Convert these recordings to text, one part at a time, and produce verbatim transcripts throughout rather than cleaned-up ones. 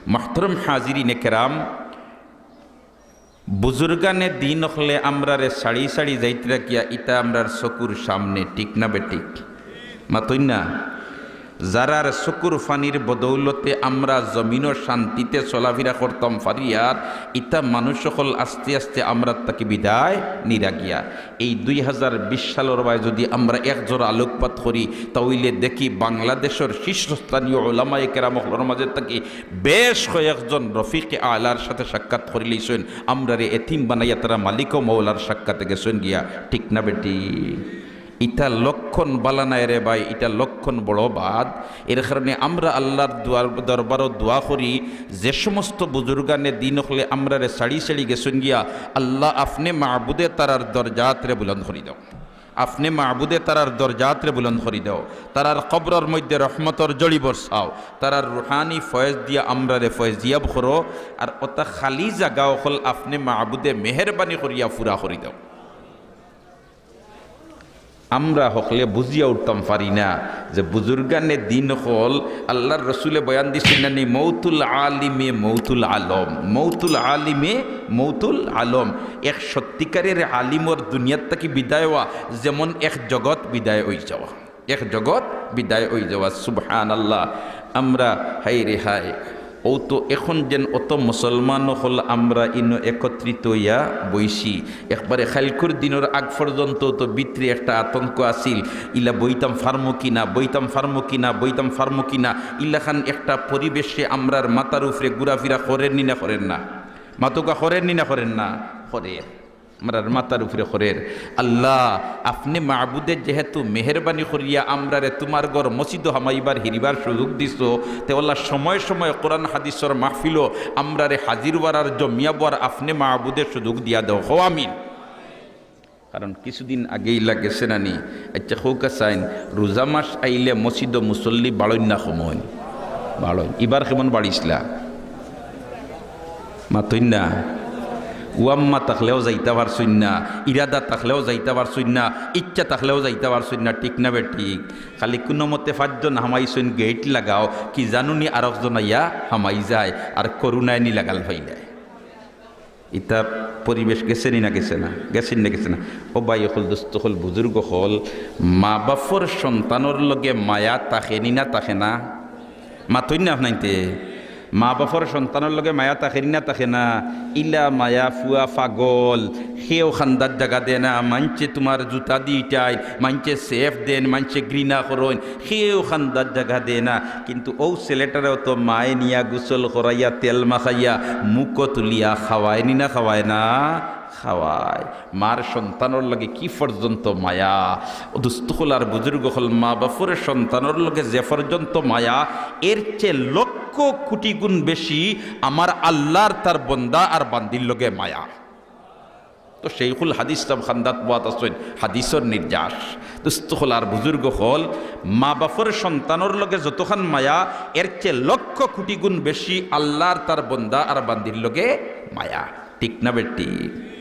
মোহতরম হাজিরিনে কেরাম, বুজুর্গানে দিন অকলে আমরারে ছাড়ি ছাড়ি যাইতরা গিয়া, ইতা আমরার চকুর সামনে, ঠিক না বেঠিক? মাতইন না? যারার চকুর পানির বদৌলতে আমরা জমিনো শান্তিতে চলাফিরা করতাম পারিয়ার, ইতা মানুষ অকল আস্তে আস্তে আমরার থাকি বিদায় নিরা গিয়া। এই দুই হাজার বিশ সালর বায় যুদি আমরা এক জোড়া আলোকপাত করি, তা অইলে দেখি বাংলাদেশর শীর্ষস্থানীয় ওলামায়ে কেরাম অকলর মাঝে থাকি বেশ কয়েকজন রফিকে আলার সাথে সাক্ষাৎ করিলাইছইন, আমরারে এতিম বানাইয়া তারা মালিক ও মৌলার সাক্ষাতে গেছইন গিয়া, ঠিক না বেঠিক? ইটা লক্ষণ বালা নায় রে ভাই, ইটা লক্ষণ বড় বাদ। এর কারণে আমরা আল্লার দুয়ার, দরবারো দোয়া করি, যে সমস্ত বুজুর্গানে দিন অকলে আমরারে ছাড়ি ছাড়ি গেছইন গিয়া, আল্লাহ আপনে মাবুদে তারার দরজাতরে বুলন্দ করি দেও। আপনে মাবুদে তারার দরজাতরে বুলন্দ করি দেও, তারার কবরর মধ্যে রহমতর জড়ি বরসাও, তারার রুহানি ফয়েজ দিয়া আমরারে ফয়েজিয়াব করো, আর অতা খালি জাগা অকল আপনে মাবুদে মেহেরবানি করিয়া পুরা করি দেও। আমরা হকলে বুঝিয়া উঠতাম পারি না যে বুজুর্গানে দিন অকল, আল্লার রসুলে বয়ান দিছইন না নি, "মৌতুল আলিমে মৌতুল আলম, মৌতুল আলিমে মৌতুল আলম।" এক সত্যিকারের আলিমর দুনিয়ার থাকি বিদায় হওয়া যেমন এক জগৎ বিদায় অই যাওয়া, এক জগৎ বিদায় অই যাওয়া। সুবহানাল্লাহ। আমরা, হায় রে হায়, অউ তো এখন যেন অত মুসলমান অকল আমরা ইনো একত্রিত অইয়া বইছি। একবারে কাইলকুর দিনর আগ পর্যন্ত তো ভিতরে একটা আতঙ্ক আছিল, ইলা বইতাম পারমু কি না, বইতাম পারমু কি না, বইতাম পারমু কি না, ইলাখান একটা পরিবেশে আমরার মাথার উপরে ঘুরাফিরা করের নি না করের না? মাতউক্কা, করের নি না করের না? করের। আমরার মাথার উপরে করের। আল্লাহ, আপনে মাবুদে যেহেতু মেহেরবানি করিয়া আমরারে তুমার ঘর মসজিদো হামাইবার হিরিবার সুযোগ দিছো, তে আল্লাহ সময় সময় কোরআন হাদিসর মাহফিলো আমরারে হাজির ওয়ারার, জমিয়া বওয়ার আপনে মাবুদে সুযোগ দিয়া দেও। কও আমিন। কারণ কিছুদিন আগেই লাগেছে নানি, আচ্ছা, কউক্কা চাইন, রোজা মাস আইলে মসজিদো মুসল্লি বাড়ইন না কমইন? বাড়ইন। ইবার কেমন বাড়িছলা? মাতইন না। ওয়াম্মা থাকলেও যাইতা পারছইন না, ইরাদা থাকলেও যাইতা পারছইন না, ইচ্ছা থাকলেও যাইতা পারছইন না, ঠিক না বেঠিক? খালি কুনুমতে পাঁচজন হামাইছইন, গেইট লাগাও, কি জানুনি আরকজন আইয়া হামাই যায়, আর করুণায় নি লাগাল পাইলায়। ইতা পরিবেশ গেছে নি না গেছে না? গেছে নি না গেছে না? ও ভাই অকল, দোস্ত অকল, বুজুর্গ অকল, মা বাফর সন্তানর লগে মায়া থাকে নি না থাকে না? মাতইন না আপনাইনতে। মা বাফর সন্তানর লগে মায়া থাকে নি না থাকে না? ইলা মায়া ফুয়া পাগল, কেউ কান্দাত জাগা দেয় না, মাইনষে তুমার জুতা দি ইটাইন, মাইনষে সেফ দেইন, মাইনষে ঘৃণা করইন, কেউ কান্দাত জাগা দেয় না। কিন্তু অউ ছেলেটারেও তো মায়ে নিয়া গোসল করাইয়া, তেল মাখাইয়া, মুখো তুলিয়া খাওয়ায় নি না খাওয়ায় না? খাওয়ায়। মার সন্তানর লগে কি পর্যন্ত মায়া! ও দোস্ত অকল আর বুজুর্গ অকল, মা বাফর সন্তানর লগে যে পর্যন্ত মায়া, এর চেয়ে লক্ষ কোটি গুণ বেশি আমার আল্লার তার বন্দা আর বান্দির লগে মায়া। তো শেখুল হাদিস সাব কান্দাত বওয়াত আছইন, হাদিসর নির্যাস। দোস্ত অকল আর বুজুর্গ অকল, মা বাফর সন্তানর লগে যতখান মায়া, এর চেয়ে লক্ষ কোটি গুণ বেশি আল্লার তার বন্দা আর বান্দির লগে মায়া। ঠিক না বেঠিক?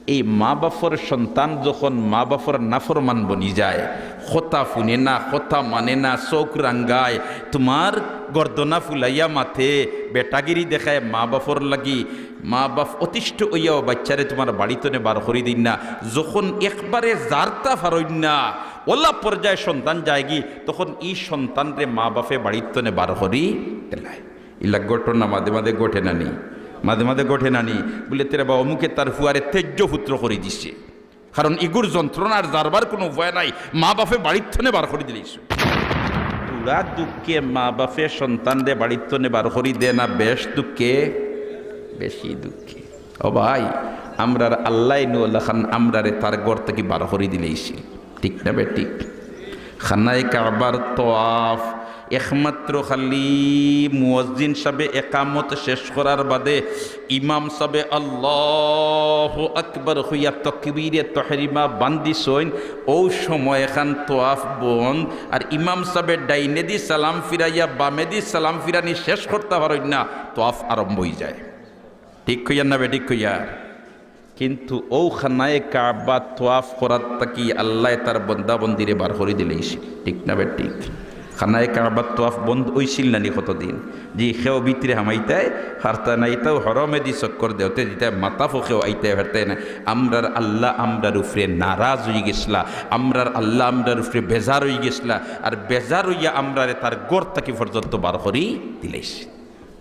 এই মা বাফর সন্তান যখন মা বাফর নাফরমান বনি যায়, কথা হুনে না, কথা মানে না, চউখ রাঙ্গায়, তুমার গর্দনা ফুলাইয়া মাতে, বেটাগিরি দেখায় মা বাফর লাগি, মা বাফ অতিষ্ঠ অইয়াও বাইচ্চারে তুমার বাড়ি তনে বার করি দেইন না। যখন একবারে যারতা পারইন না, অলা পর্যায়ে সন্তান যায়গি, তখন ই সন্তানরে মা বাফে বাড়ি তনে বার করি দিলায়। ইলা ঘটনা মাঝে মাঝে ঘটে না নি? মাঝে মাঝে ঘটে না নি? বুলে, "তে রে বা, অমুকে তার ফুয়ারে তেজ্য পুত্র করি দিছে।" কারণ ইগুর যন্ত্রণার যারবার কুনু উপায় নাই, মা বাফে বাড়ির থনে বার করি দিলাইছইন। পুরা দুঃখে মা বাফে সন্তানরে বাড়ির থনে বার করি দেয় না, বেশ দুঃখে, বেশি দুঃখে। ও ভাই, আমরার আল্লায় নু অলাখান আমরারে তার ঘর থাকি বার করি দিলাইছে, ঠিক না বেঠিক? খানায়ে কাবার তওয়াফ একমাত্র খালি মুয়াজ্জিন সাবে একামত শেষ করার বাদে ইমাম সাবে আল্লাহু আকবার কইয়া তকবীরে তহরিমা বান্দিছইন, অউ সময় এখান তওয়াফ বন্ধ। আর ইমাম সাবে ডাইনেদি সালাম ফিরাইয়া বামেদি সালাম ফিরানি শেষ করতা পারইন না, তওয়াফ আরম্ভ অইযায়। ঠিক কইয়ার না বেঠিক কইয়ার? কিন্তু অউ খানায়ে কাবাত তওয়াফ করার থাকি আল্লায় তার বন্দা বন্দিরে বার করি দিলাইছে, ঠিক না বেঠিক? খানায়ে কাবার তোয়াফ বন্ধ অইছিল না নি কতদিন? জি, কেউ ভিতরে হামাইতায় পারতা নায়, ইতাও হরমেদি চক্কর দেওতে দিতায় মাথা ফুকেও আইতায় পারতায় না। আমরার আল্লাহ আমরার উপরে নারাজ অইগেছলা, আমরার আল্লাহ আমরার উপরে বেজার অইগেছলা, আর বেজার অইয়া আমরারে তার ঘর থাকি পর্যন্ত বার করি দিলাইছে।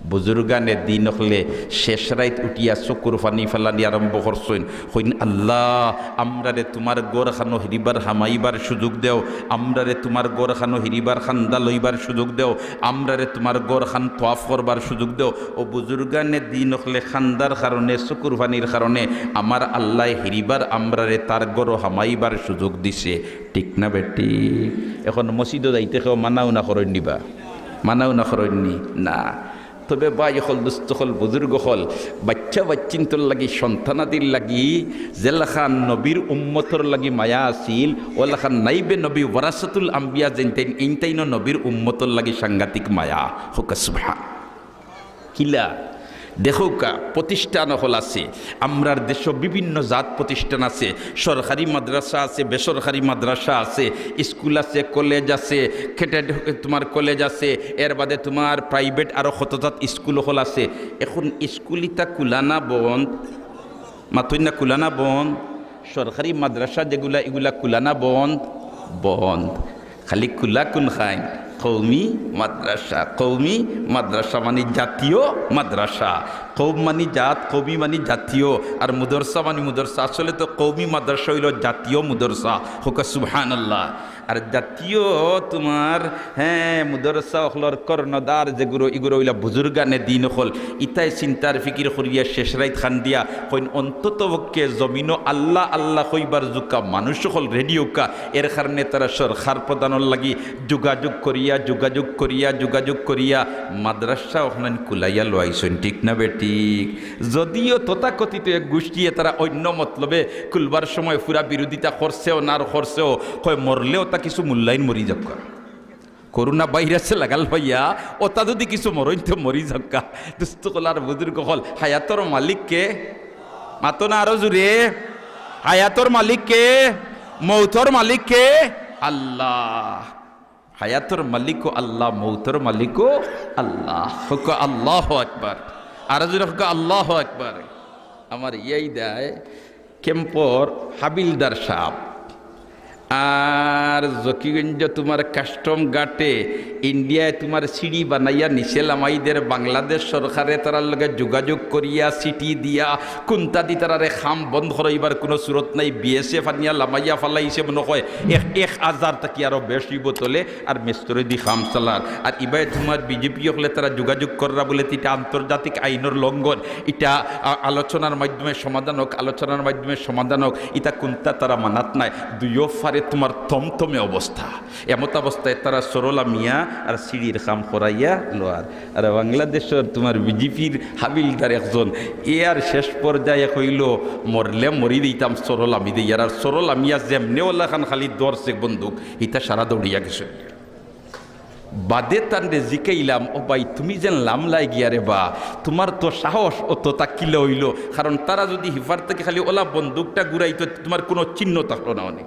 বুজুর্গানে দিন অকলে শেষ রাইত উঠিয়া চকুর পানি ফালানি আরম্ভ করছইন। কইন, "আল্লাহ, আমরারে তুমার ঘরখানো হিরিবার হামাইবার সুযোগ দেও, আমরারে তুমার ঘরখানো হিরিবার কান্দা লইবার সুযোগ দেও, আমরারে তুমার ঘরখান তোয়াফ করবার সুযোগ দেও।" অউ বুজুর্গানে দিন অকলে কান্দার কারণে, চকুর পানির কারণে আমার আল্লায় হিরিবার আমরারে তার ঘরো হামাইবার সুযোগ দিছে। ঠিক না বেঠিক? এখন মসজিদো যাইতে কেউ মানাও না করইন নি বা? মানাও না করইন নি? না। তবে ভাই অকল, দোস্ত অকল, বুজুর্গ অকল, বাইচ্চা বাইচ্চিন্তর লাগি, সন্তানাদির লাগি যেলাখান নবীর উম্মতর লাগি মায়া আছিল, অলাখান নাইবে নবী ওয়ারাসাতুল আম্বিয়া যেইনতাইন, এইনতাইনও নবীর উম্মতর লাগি সাংঘাতিক মায়া। কউক্কা সুবহান। কিলা? দেখউক্কা, প্রতিষ্ঠান অকল আছে, আমরার দেশো বিভিন্ন জাত প্রতিষ্ঠান আছে, সরকারি মাদ্রাসা আছে, বেসরকারি মাদ্রাসা আছে, স্কুল আছে, কলেজ আছে, cadet তুমার কলেজ আছে, এর বাদে তুমার private আরো কত জাত স্কুল অকল আছে। এখন স্কুল ইতা খুলা না বন্ধ? মাতইন না, খুলা না বন্ধ? সরকারি মাদ্রাসা যেগুলা, ইগুলা খুলা না বন্ধ? বন্ধ। খালি খুলা কুনখান? কওমি মাদ্রাসা। কওমি মাদ্রাসা মানি জাতীয় মাদ্রাসা। কওম মানি জাত, কওমি মানি জাতীয়, আর মুদরসা মানি মুদরসা। আসলে তো কওমি মাদ্রাসা অইলো জাতীয় মুদরসা। কউক্কা সুবহানাল্লাহ। আর জাতীয় তুমার, হ্যাঁ, মুদরসা অকলর কর্ণধার যেগুরু, ইগুরু অইলা বুজুর্গানে দিন অকল। ইতায় চিন্তার ফিকির করিয়া শেষ রাইত কান্দিয়া কইন, অন্তত পক্ষে জমিনো আল্লাহ আল্লাহ কইবার জুকা মানুষ অকল রেডি অউক্কা। এর কারণে তারা সরকার প্রধানর লাগি যোগাযোগ করিয়া, যোগাযোগ করিয়া, যোগাযোগ করিয়া মাদ্রাসা অখান খুলাইয়া লওয়াইছইন, ঠিক না বেঠিক? যদিও তথাকথিত এক গোষ্ঠীয়ে তারা অইন্য মতলবে খুলবার সময় পুরা বিরোধিতা করছেও না আর করছেও, কয় মরলেও তা কিছু মূল্যায়ন মরি যাউক্কা। করোনা ভাইরাসে লাগাল পাইয়া অতা যুদি কিছু মরইন তো মরি যাউক্কা। দোস্ত অকল আর বুজুর্গ অকল, হায়াতর মালিক কে? মাতো না আরো জুরে। হায়াতর মালিক কে? মৌতর মালিক কে? আল্লাহ। হায়াতর মালিকও আল্লাহ, মৌতর মালিকও আল্লাহ। কউক্কা আল্লাহু আকবার। আরো জুরে কউক্কা আল্লাহু আকবার। আমার ইয়াদ আয় ক্যাম্পর হাবিলদার সাব আর জকিগঞ্জ তুমার কাস্টম ঘাটে ইন্ডিয়ায় তুমার সিঁড়ি বানাইয়া নিচে লামাইদের, বাংলাদেশ সরকারে তারার লগে যোগাযোগ করিয়া চিঠি দিয়া কুন্তাদি তারারে কাম বন্ধ করাইবার কুনু সুরত নাই। বিএসএফ আনিয়া লামাইয়া ফালাইছে মনো কয় এক, এক হাজার থাকি আরো বেশি বোতলে আর মিস্ত্রিদি কাম চালার। আর ইবায় তুমার বিজেপি অকলে তারা যোগাযোগ কররা বুলে ইটা আন্তর্জাতিক আইনর লঙ্ঘন, ইটা আ-, আলোচনার মাধ্যমে সমাধান অউক, আলোচনার মাধ্যমে সমাধান অউক, ইতা কুন্তা তারা মানাত নায়। দুইও ফারে তুমার থমথমে অবস্থা। এমতাবস্থায় তারা সরলা মিয়া আর সিঁড়ির কাম করাইয়া লওয়ার। আর বাংলাদেশর তুমার বিজেপির হাবিলদার একজন, এ আর শেষ পর্যায়ে কইলো, "মরলে মরি দিতাম, সরলা মি দেই।" আর, আর সরলা মিয়া যেমনে অলাখান খালি ধরছে বন্দুক, ইতা সারা দৌড়িয়া গেছে। বাদে তানরে জিকাইলাম, "ও ভাই, তুমি যেন লামলায় গিয়া রে বা, তুমার তো সাহস অত তা কিলা অইলো?" কারণ তারা যুদি হিফার থাকি খালি অলা বন্দুকটা ঘুরাইতো, তুমার কুনু চিহ্ন থাকলো না অনে।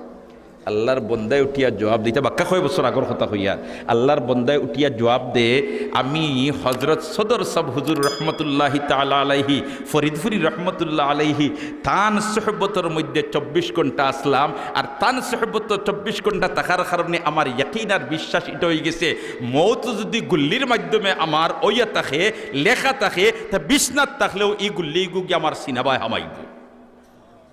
আল্লার বন্দায় উঠিয়া জুয়াব দে, ইতা বাক্কা কয় বছর আগর কথা কইয়ার, আল্লার বন্দায় উঠিয়া জুয়াব দে, "আমি হজরত সদর সাব হুজুর রহমতুল্লাহি তাআলা আলাইহি, ফরিদপুরি রহমতুল্লাহ আলাইহি, তান সোহবতর মধ্যে চব্বিশ ঘন্টা আছলাম, আর তান সোহবত চব্বিশ ঘন্টা থাকার কারণে আমার ইয়াকিন আর বিশ্বাস ইটা অইগেছে, মউত যুদি গুল্লির মাধ্যমে আমার অইয়া থাকে, লেখা থাকে, তে বিছনাত থাকলেও ই গুল্লি ইগু গিয়া আমার সিনাবায় হামাইবো।"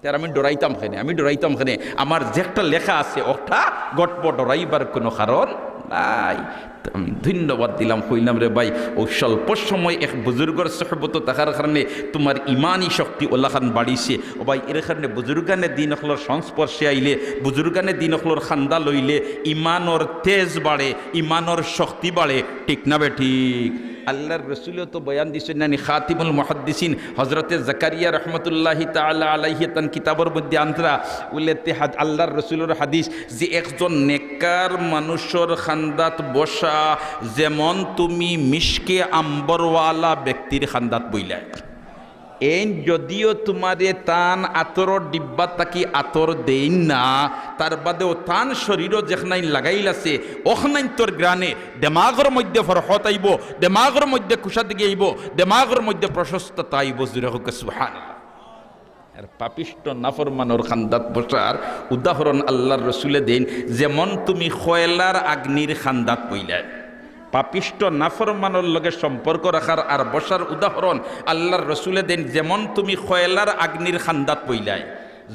তে আর আমি ডরাইতাম কেনে, আমি ডরাইতাম কেনে? আমার যে একটা লেখা আছে, ওটা ঘটবো, ডরাইবার কুনু কারণ নাই। তে আমি ধন্যবাদ দিলাম, কইলাম, "রে ভাই, অউ স্বল্প সময় এক বুজুর্গর সোহবতো থাকার কারণে তুমার ইমানি শক্তি অলাখান বাড়িছে।" ও ভাই, এর কারণে বুজুর্গানে দিন অকলর সংস্পর্শে আইলে, বুজুর্গানে দিন অকলর কান্দা লইলে ইমানর তেজ বাড়ে, ইমানর শক্তি বাড়ে, ঠিক না বেঠিক? আল্লার রসুলেও তো বয়ান দিছইন নানি, খাতিমুল মুহাদ্দিসিন হজরতে জাকারিয়া রহমতুল্লাহি তাআলা আলাইহি তান কিতাবর মধ্যে আনতরা, উল্লেতে হাদ-, আল্লার রসুলর হাদিস যে একজন নেককার মানুষর কান্দাত বসা যেমন তুমি মিশকে আম্বরওয়ালা ব্যক্তির কান্দাত বইলায়। এইন যদিও তুমারে তান আতরর ডিব্বা থাকি আতর দেইন না, তার বাদেও তান শরীরো যেখনাইন লাগাইল আছে, অখনাইন্তর ঘ্রাণে দেমাগর মধ্যে ফরহত আইবো, দেমাগর মধ্যে কুশাদগি আইবো, দেমাগর মধ্যে প্রশস্ততা আইবো। জুরে কউক্কা সুবহানাল্লাহ। আর পাপিষ্ঠ নাফরমানর খান্দাত বসার উদাহরণ আল্লার রসুলে দেইন, যেমন তুমি কয়লার আগ্নির খান্দাত বইলায়। পাপিষ্ঠ নাফরমানর লগে সম্পর্ক রাখার আর বসার উদাহরণ আল্লার রসুলে দেইন, যেমন তুমি কয়লার আগ্নির খান্দাত বইলায়।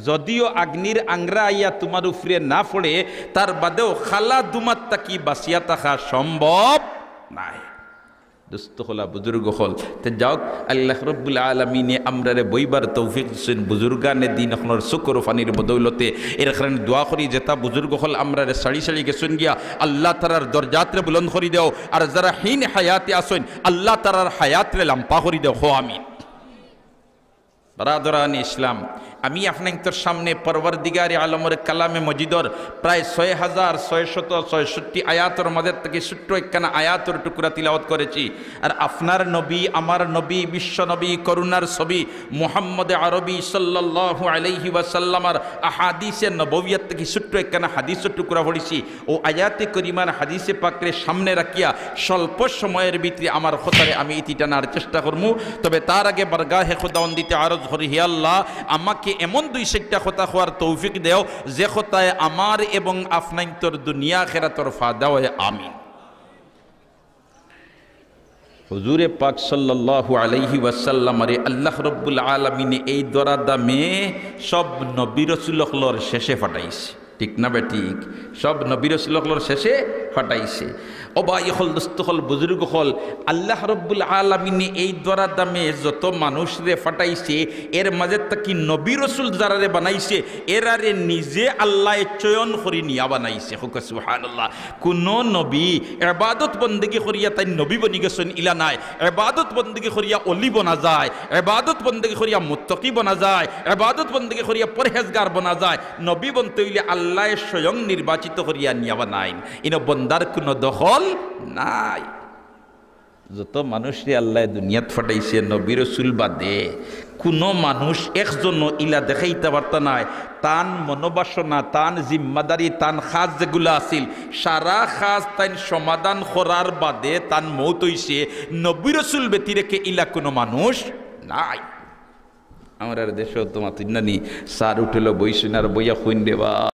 যদিও আগ্নির আংরা আইয়া তুমার উপরে না পড়ে, তার বাদেও কালা ধুমার থাকি বাঁচিয়া থাকা সম্ভব নায়। দোস্ত অকল, বুজুর্গ অকল, তে যাউক, আল্লাহ রব্বুল আলামিনে আমরারে বইবার তৌফিক দিছইন, বুজুর্গানে দিন অকলর চকুর পানির বদৌলতে। এর কারণে দোয়া করি, যেতা বুজুর্গ অকল আমরারে ছাড়ি ছাড়ি গেছইন গিয়া, আল্লাহ তারার দরজাতরে বুলন্দ করি দেও, আর যারা হিন হায়াতে আছইন, আল্লাহ তারার হায়াতরে লাম্বা করি দেও। কও আমিন। বারাদরানে ইসলাম, আমি আপনাইন্তর সামনে পরওয়ারদিগারে আলমর কালামে মজিদর প্রায় ছয় হাজার ছয়শত ছয়ষট্টি আয়াতর মাঝে থাকি ছোট্ট একখানা আয়াতর টুকরা তিলাওয়াত করেছি। আর আপনার নবী, আমার নবী, বিশ্ব নবী, করুণার ছবি মুহাম্মদে আরবি সাল্লাল্লাহু আলাইহি ওয়াসাল্লামর আহাদিসে নববিয়াত থাকি ছোট্ট একখানা হাদিসর টুকরা পড়ছি। অউ আয়াতে করিমার হাদিসে পাকরে সামনে রাখিয়া স্বল্প সময়র ভিতরে আমার কথারে আমি ইতি টানার চেষ্টা করমু। তবে তার আগে বারগাহে খুদাবন্দিতে আরজ করি, হে আল্লাহ, আমাকে এমন দুই চাইরটা কথা কওয়ার তৌফিক দেও, যে কথায় আমার এবং আপনাইন্তর দুনিয়া আখেরাতর ফায়দা অয়। আমিন। হুজুরে পাক সাল্লাল্লাহু আলাইহি ওয়াসাল্লামরে আল্লাহ রব্বুল আলামিনে এই ধরা দামে সব নবী রসুল অকলর শেষে পাঠাইছে। ঠিক না বেঠিক? সব নবী রসুল অকলর শেষে পাঠাইছে। ও ভাই অকল, দোস্ত অকল, বুজুর্গ অকল, আল্লাহ রব্বুল আলামিনে এই ধরা দামে যত মানুষরে পাঠাইছে, এর মাঝে থাকি নবী রসুল যারারে বানাইছে, এরারে নিজে আল্লায় চয়ন করি নিয়া বানাইছে। কউক্কা সুবহানাল্লাহ। কুনো নবী এবাদত বন্দেগি করিয়া তাইন নবী বনি গেছইন, ইলা নায়। এবাদত বন্দেগি করিয়া অলি বনা যায়, এবাদত বন্দেগি করিয়া মুত্তাকি বনা যায়, এবাদত বন্দেগি করিয়া পরহেজগার বনা যায়। নবী বনতে অইলে আল্লায় স্বয়ং নির্বাচিত করিয়া নিয়া বানাইন, ইনো বন্দার কুনো দখল নাই। যত মানুষরে আল্লায় দুনিয়াত পাঠাইছে নবী রসুল বাদে, কুনো মানুষ একজনও ইলা দেখাইতা পারতা নায়। তান মনোবাসনা, তান জিম্মাদারি, তান কাজ যেগুলা আছিল, সারা কাজ তাইন সমাধান করার বাদে তান মউত অইছে। নবী রসুল ব্যতিরেকে ইলা কুনো মানুষ নাই। আমরার দেশো তো মাতুইন না নি, চার হোটেলো বইছইন আর বইয়া কইন, রে বা,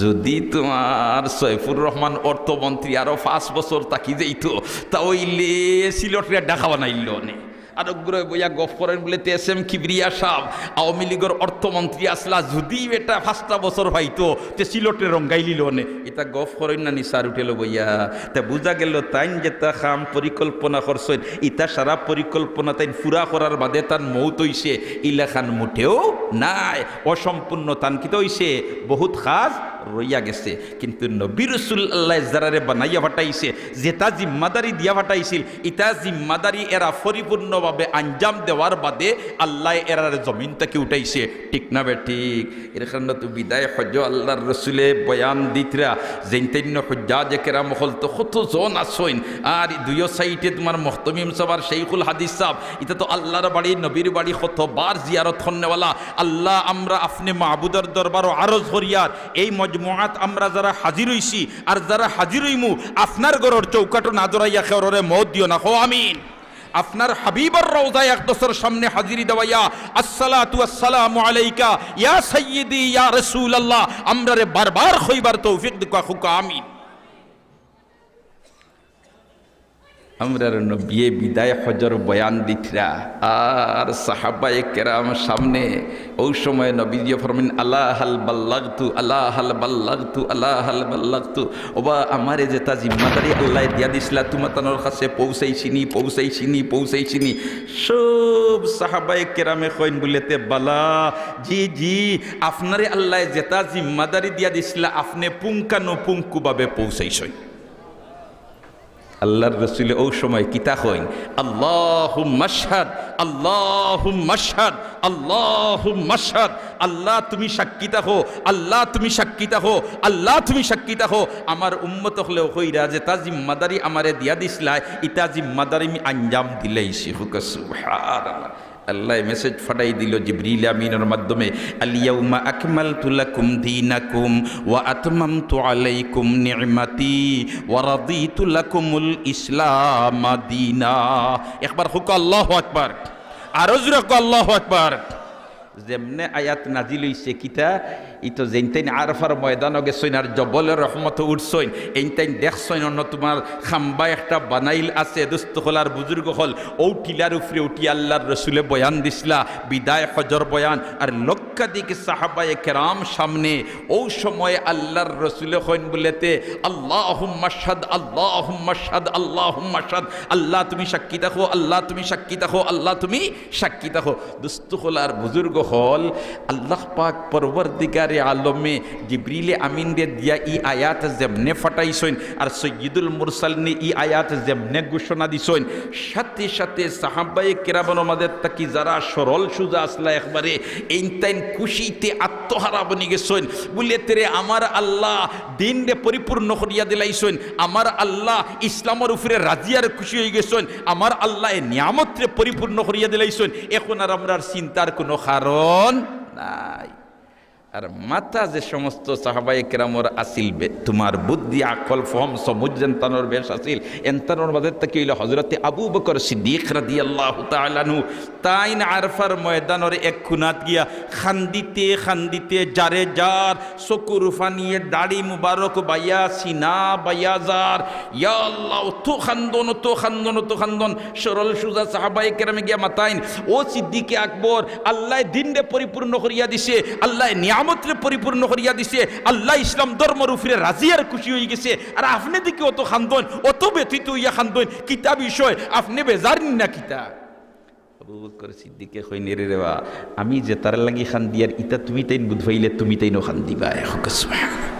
যুদি তুমার সৈফুর রহমান অর্থমন্ত্রী আরো পাঁচ বছর থাকি যাইতো, তা অইলে সিলটরে ঢাকা বানাইলো নে। আর অগুরে বইয়া গফ করইন বুলে, তে এস এম কিবরিয়া সাব আওয়ামী লীগর অর্থমন্ত্রী আছলা, যুদি বেটা পাঁচটা বছর পাইতো, তে সিলটরে রঙ্গাইলিলো নে। ইতা গফ করইন না নি চার হোটেলো বইয়া? তে বুঝা গেল, তাইন যেতা কাম পরিকল্পনা করছইন, ইতা সারা পরিকল্পনা তাইন পুরা করার বাদে তান মউত অইছে, ইলাখান মুটেও নায়। অসম্পূর্ণ তান কিতা অইছে? বহুত কাজ রইয়া গেছে। কিন্তু নবী রসুল আল্লায় যারারে বানাইয়া পাঠাইছে, যেতা জিম্মাদারি দিয়া পাঠাইছিল, ইতা জিম্মাদারি এরা পরিপূর্ণভাবে আঞ্জাম দেওয়ার বাদে আল্লায় এরারে জমিন থাকি উঠাইছে। ঠিক না বেঠিক? এর কারণে তো বিদায় হজ আল্লার রসুলে বয়ান দিতরা, যেইন তেইন হুজ্জাজে কেরাম অকল তো কত জন আছইন, আর দুইও সাইডে তুমার মুহতামিম সাব আর শেখুল হাদিস সাব, ইতা তো আল্লার বাড়ি, নবীর বাড়ি, কতবার জিয়ারত করনেওয়ালা। আল্লাহ, আমরা আপনে মাবুদর দরবারো আরজ করিয়ার, এই মজমুআত আমরা যারা হাজির অইছি আর যারা হাজির অইমু, আপনার ঘরর চৌকাঠো না ধরাইয়া কেউররে মউত দিও না। কও আমিন। আপনার হাবিবর রওজা আকদসর সামনে হাজিরি দেওয়াইয়া, "আসসালাতু ওয়াসসালামু আলাইকা ইয়া সাইয়্যিদি ইয়া রাসূলুল্লাহ", আমরারে বারবার কইবার তৌফিক দেউক্কা, কউক্কা আমিন। আমরার নবীয়ে বিদায় হজর বয়ান দিতরা, আর সাহাবায়ে কেরাম সামনে। অউ সময় নবীজিয়ে ফরমাইন, "আলা হাল বাল্লাগতু, আলা হাল বাল্লাগতু, আলা হাল বাল্লাগতু।" ওবা, আমারে যেতা জিম্মাদারি আল্লায় দিয়া দিছলা, তুমাতানর কাছে পৌঁছাইছি নি, পৌঁছাইছি নি, পৌঁছাইছি নি? সব সাহাবায়ে কেরামে কইন বুলে, "তে বালা, জি, জি, আপনারে আল্লায় যেতা জিম্মাদারি দিয়া দিছলা, আপনে পুঙ্খানুপুঙ্খভাবে পৌঁছাইছইন।" আল্লার রসুলে অউ সময় কিতা কইন? "আল্লাহুম্মাশহাদ, আল্লাহুম্মাশহাদ, আল্লাহুম্মাশহাদ।" আল্লাহ, তুমি সাক্ষী থাকো, আল্লাহ, তুমি সাক্ষী থাকো, আল্লাহ, তুমি সাক্ষী থাকো। আমার উম্মত অকলেও কইরা যেতা জিম্মাদারি আমারে দিয়া দিছলায়, ইতা জিম্মাদারি আমি আঞ্জাম দিলাইছি। কউক্কা সুবহানাল্লাহ। আল্লায় মেসেজ পাঠাই দিল জিবরিল আমিনর মাধ্যমে, "আল ইয়াউমা আকমালতু লাকুম দীনাকুম ওয়া আতমামতু আলাইকুম নি'মাতি ওয়া রাদিতু লাকুমুল ইসলামা দীনা।" একবার কউক্কা আল্লাহু আকবার, আরো জোরে কউক্কা আল্লাহু আকবার। যেমনে আয়াত নাজিল অইছে, কিতা ই তো যেইনতাইন আরফার ময়দানো গেছইন আর জবলে রহমতো উঠছইন, এইনতাইন দেখছইন অনো তুমার খাম্বা একটা বানাইল আছে, দোস্ত অকল আর বুজুর্গ অকল, অউ টিলার উপরে উঠি আল্লার রসুলে বয়ান দিছলা, বিদায় হজর বয়ান, আর লক্ষাধিক সাহাবায়ে কেরাম সামনে। অউ সময় আল্লার রসুলে কইন বুলেতে, "আল্লাহুম্মা শাহাদ, আল্লাহুম্মা শাহাদ, আল্লাহুম্মা শাহাদ।" আল্লাহ তুমি সাক্ষী থাকো, আল্লাহ তুমি সাক্ষী থাকো, আল্লাহ তুমি সাক্ষী থাকো। দোস্ত অকল আর বুজুর্গ অকল, আল্লাহ পাক পরওয়ারদিগারে আলমে জিবরিলে আমিনরে দিয়া ই আয়াত যেমনে ফাটাইছইন, আর সৈয়দুল মুরসালিনে ই আয়াত যেমনে ঘোষণা দিছইন, সাথে সাথে সাহাবায়ে কেরামর মাঝে থাকি যারা সরল সুজা আছলা একবারে, এইনতাইন খুশিতে আত্মহারা বনি গেছইন। বুলেতে রে, আমার আল্লাহ দিনরে পরিপূর্ণ করিয়া দিলাইছইন, আমার আল্লাহ ইসলামর উপরে রাজি আর খুশি অইগেছইন, আমার আল্লায় নিয়ামতরে পরিপূর্ণ করিয়া দিলাইছইন, এখন আর আমরার চিন্তার কুনু কারণ নাই। আর মাথা যে সমস্ত সাহাবায়ে কেরামর আছিল, বে-, তুমার বুদ্ধি, আকল, ফহম, সমুজ যেনতানর বেশ আছিল, এনতানর মাঝে থাকি অইলা হজরতে আবু বকর সিদ্দিক রাদিয়াল্লাহু তাআলা আনহু। তাইন আরফার ময়দানর এক কুনাত গিয়া কান্দিতে কান্দিতে যারে যার চকুর পানিয়ে দাড়ি মুবারক বাইয়া, সিনা বাইয়া যার। ইয়া আল্লাহ, অত কান্দন, অত কান্দন, অত কান্দন। সরল সুজা সাহাবায়ে কেরামে গিয়া মাতাইন, "ও সিদ্দিকে আকবর, আল্লায় দিনরে পরিপূর্ণ করিয়া দিছে, আল্লায় নিয়ামতরে পরিপূর্ণ করিয়া দিছে, আল্লাহ ইসলাম ধর্মর উপরে রাজি আর খুশি অইগেছে, আর আপনে দেখি অত কান্দইন, অত ব্যথিত অইয়া কান্দইন, কিতা বিষয়? আপনে বেজার নি না কিতা?" আবু বকর সিদ্দিকে কইন, "এরে রেবা, আমি যেতার লাগি কান্দিয়ার, ইতা তুমিতাইন বুঝ পাইলে তুমিতাইনও কান্দিবায়।" কউক্কা সুবহানাল্লাহ।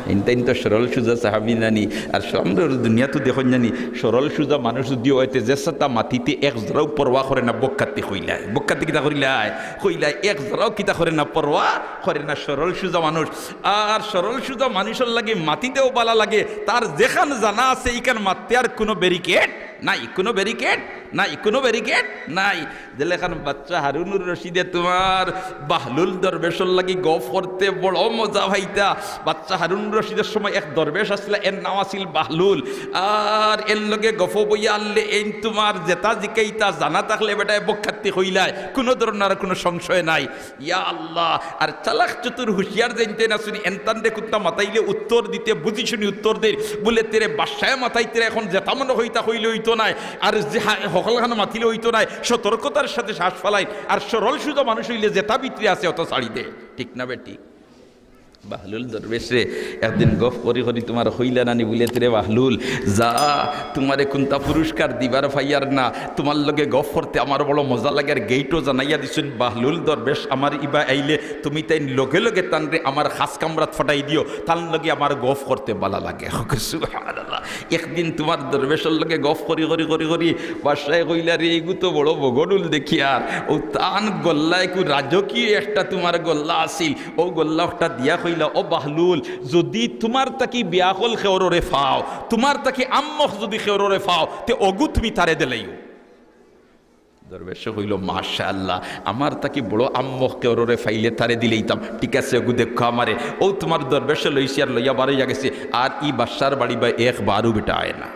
এইনতাইন তো সরল সুজা সাহাবী নানি। আর স-, আমরার দুনিয়াত দেখইন নানি, সরল সুজা মানুষ যুদি অইতে যে সাতা মাতিতে এক জরাও পরোয়া করে না, বক্কাতি কইলায়। বক্কাতি কিতা করিলায়? কইলায়, এক জরাও কিতা করে না, পরোয়া করে না, সরল সুজা মানুষ। আর সরল সুজা মানুষর লাগি মাতিতেও বালা লাগে, তার যেখান জানা আছে, ইখান মাততে আর কুনু ব্যারিকেড নাই, কুনু ব্যারিকেড নাই, কুনু ব্যারিকেড নাই। যেলেখান বাচ্চা হারুনুর রশিদে তুমার বাহলুল দরবেশর লাগি গফ করতে বড় মজা পাইতা। বাচ্চা হারুনুর রশিদর সময় এক দরবেশ আছলা, এর নাম আছিল বাহলুল। আর এর লগে গফ বইয়া আনলে এইন তুমার যেতা জিকাইতা জানা থাকলে বেটায় বক্কাতি কইলায়, কুনু ধরনর কুনু সংশয় নাই। ইয়া আল্লাহ, আর চালাক চতুর হুঁশিয়ার যেইনতাইন আছইন, এনতানরে কুন্তা মাতাইলে উত্তর দিতে বুঝি শুনি উত্তর দের। বুলেতে রে, বাদশায় মাতাইতে রে, এখন যেতা মনো কয় ইতা কইলে অইতো নায়, আর যে হা-, হকলখান মাতিলে অইতো নায়, সতর্কতার সাথে শ্বাস ফালাইন। আর সরল সুজা মানুষ অইলে যেতা ভিতরে আছে অত ছাড়ি দে, ঠিক না বেঠিক? বাহলুল দরবেশরে একদিন গফ করি করি তুমার কইলা নানি, বুলেতে রে বাহলুল, যা, তুমারে কুন্তা পুরস্কার দিবার পাইয়ার না, তুমার লগে গফ করতে আমার বড় মজা লাগে। আর গেইটো জানাইয়া দিছইন, বাহলুল দরবেশ আমার ইবায় আইলে তুমিতাইন লগে লগে তানরে আমার খাস কামরাত ফাটাই দিও, তান লগে আমার গফ করতে বালা লাগে। কউক্কা সুবহানাল্লাহ। একদিন তুমার দরবেশর লগে গফ করি করি করি করি বাদশায় কইলা, "রে, ইগু তো বড় বগডুল দেখিয়ার।" অউ তান গল্লা একু রাজকীয় একটা তুমার গল্লা আছিল, অউ গল্লা একটা দিয়া কইলা, "ও বাহলুল, যুদি তুমার থাকি বেআকল কেউররে পাও, তুমার থাকি আম্মক যুদি কেউররে পাও, তে অগু তুমি তারে দিলাইও।" দরবেশে কইলো, "মাশাআল্লাহ, আমার থাকি বড় আম্মক কেউররে পাইলে তারে দিলাইতাম। ঠিক আছে, অগু দেখো আমারে।" অউ তুমার দরবেশে লইছে আর লইয়া বারইয়া গেছে। আর ই বাদশার বাড়ি বায় একবারও বেটা আয় না।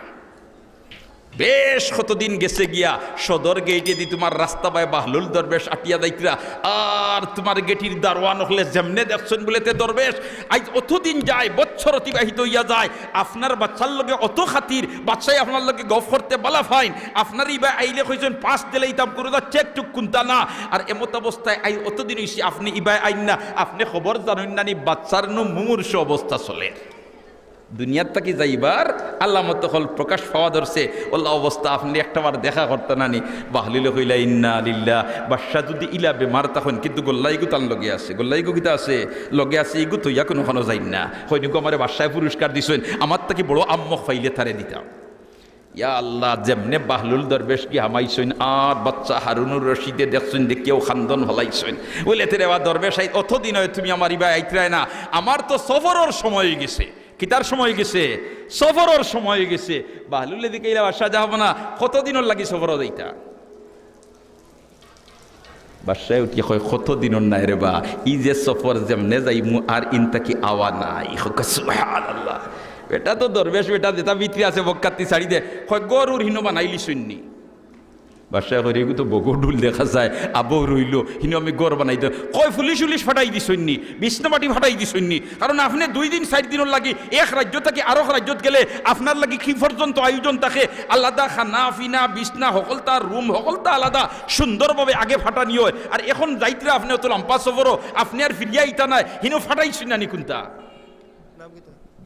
বেশ কতদিন গেছে গিয়া, সদর গেইটেদি তুমার রাস্তা বায় বাহলুল দরবেশ আটিয়া যাইতরা, আর তুমার গেটির দারোয়ান অকলে যেমনে দেখছইন বুলেতে দরবেশ, আইজ অতদিন যায়, বছর অতিবাহিত অইয়া যায়, আপনার বাচ্চার লগে অত খাতির, বাচ্চায় আপনার লগে গফ করতে বালা পাইন, আপনার ইবায় আইলে কইছইন পাস দিলাইতাম, কুনুতা চেক চুক কুন্তা না। আর এমত অবস্থায় আইজ অতদিন অইছে আপনে ইবায় আইন না, আপনে খবর জানইন না নি বাচ্চার নু মুমূর্ষু অবস্থা চলের। দুনিয়ার থাকি যাইবার আলামত অকল প্রকাশ পাওয়া ধরছে, অলা অবস্থা, আপনে একটাবার দেখা করতা না নি? বাহলুলে কইলা, "ইন্না লিল্লাহ, বাদশা যুদি ইলা বেমার থাকইন, কিন্তু গল্লা ইগু তান লগে আছে, গল্লা ইগু কিতা আছে? লগে আছে, ইগু থইয়া কুনুখানো যাইন না।" কইন, "ইগু আমারে বাদশায় পুরস্কার দিছইন, আমার থাকি বড় আম্মক পাইলে তারে দিতাম।" ইয়া আল্লাহ, যেমনে বাহলুল দরবেশ গি হামাইছইন, আর বাচ্চা হারুনুর রশিদে দেখছইন, দেখিয়াউ কান্দন ফালাইছইন। বুলেতে রে বা দরবেশ, আইজ অতদিন অয় তুমি আমার ইবায় আইতরায় না, আমার তো সফরর সময় অইগেছে। কিতার সময় অইগেছে? সফরর সময় অইগেছে। বাহলুলে জিকাইলা, "বাদশা যাবো না, কতদিনর লাগি সফরো যাইতা?" বাদশায় উঠিয়া কয়, "কত দিনর নায় রে বা, ই যে সফর যেমনে যাইমু আর ইন থাকি আওয়া নাই।" কউক্কা সুবহানাল্লাহ। বেটা তো দরবেশ, বেটা যেটা ভিতরে আছে বক্কাত্তি ছাড়ি দে। কয়, "গরুর হিনো বানাইলিছইন নি?" বাদশায় কয়, "এগু তো বগর ঢুল দেখা যায়, আবো রইলো, হিনো আমি ঘর বানাই দে।" কয়, "পুলিশ উলিশ ফাটাই দিছইন নি, বিছনা বাটি ফাটাই দিছইন নি? কারণ আপনে দুই দিন চাইর দিনর লাগি এক রাজ্য থাকি আরক রাজ্যত গেলে আপনার লাগি কি পর্যন্ত আয়োজন থাকে, আলাদা খানা পিনা, বিছনা হকলতা, রুম হকলতা আলাদা, সুন্দরভাবে আগে ফাটানি অয়। আর এখন যাইতরা আপনে অত লাম্বা সফরো, আপনে আর ফিরিয়া আইতা নায়, হিনো ফাটাইছইন না নি কুনতা?"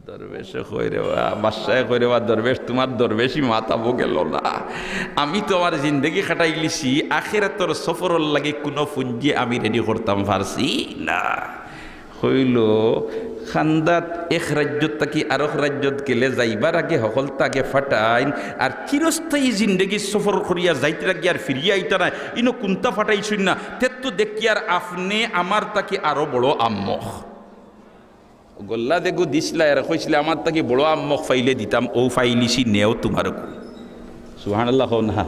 দরবেশে কয় রে বা, বাদশায় কয় রে বা, "দরবেশ, তুমার দরবেশি মাত আবো গেলো না। আমি তো আমার জিন্দেগি কাটাইলিছি, আখেরাতর সফরর লাগি কুনু পুঞ্জি আমি রেডি করতাম পারছি না।" কইলো, "কান্দাত এক রাজ্যত থাকি আরক রাজ্যত গেলে যাইবার আগে হকলতা আগে ফাটাইন, আর চিরস্থায়ী জিন্দেগির সফর করিয়া যাইতরা গিয়া আর ফিরিয়া আইতা নায়, ইনো কুনতা ফাটাইছইন না, তেত্ত দেখিয়ার আপনে আমার থাকি আরো বড় আহম্মক।" গল্লা যেগু দিছলা, এর কইছলা, "আমার থাকি বড় আহম্মক পাইলে দিতাম, অউ পাইলিছি, নেও তুমারগু।" সুবহানাল্লাহ কও না।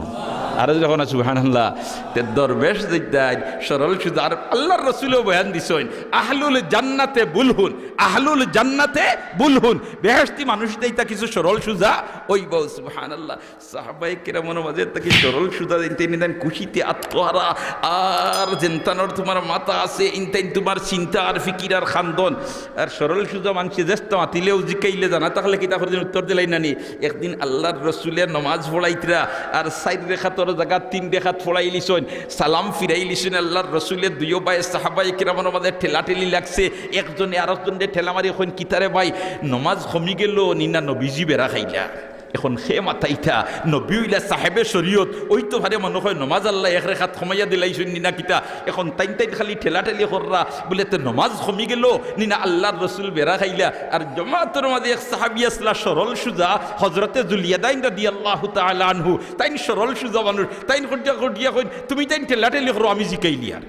আরো যখন সুবহানাল্লাহ। তে দরবেশ যেইটাই সরল সুজা, আর আল্লাহর রসুলেও বয়ান দিছইন, "আহলুল জান্নাতে বুলহুন, আহলুল জান্নাতে বুলহুন।" বেহেশতি মানুষ যেইটা কিছু সরল সুজা অইবো। সুবহানাল্লাহ। সাহাবায়ে কেরামর মাঝে থাকি সরল সুজা ইনতাইন, ইনতাইন খুশিতে আত্মহারা, আর যেনতানোর তুমার মাথা আছে, ইনতাইন তুমার চিন্তা আর ফিকির আর খান্দন। আর সরল সুজা মানষে যেস্তা মাতিলেও জিকাইলে জানা থাকলে কিতা করদিন উত্তর দিলাইন না নি। একদিন আল্লাহর রসুলে নমাজ পড়াইতরা, আর চাইর রেখাতর জাগাত তিন রেখাত পড়াইলিছইন, সালাম ফিরাইলিছইন। আল্লাহর রসুলে দুইও বায় সাহাবায়ে কেরামর মাঝে ঠেলাঠেলি লাগছে, একজনে আরকজনরে ঠেলা মারি কইন, "কিতারে ভাই, নমাজ কমি গেলো নি না নবীজি বেড়া খাইলা?" এখন হে মাতাইতা, নবী অইলা সাহেবে শরীয়ত, অইতো পারে মনো কয় নমাজ আল্লায় এক রেখাত কমাইয়া দিলাইছইন নি না কিতা। এখন তাইন তাইন খালি ঠেলাঠেলি কররা, বুলে, "তে নমাজ কমি গেলো নি না আল্লাহর রসুল বেড়া খাইলা?" আর জমাতর মাঝে এক সাহাবী আছলা সরল সুজা, হজরতে জুলইয়াদাইন রাদিয়াল্লাহু তাআলা আনহু, তাইন সরল সুজা মানুষ, তাইন কটিয়া কটিয়া কইন, "তুমি তাইন ঠেলাঠেলি করো, আমি জিকাইলিয়ার।"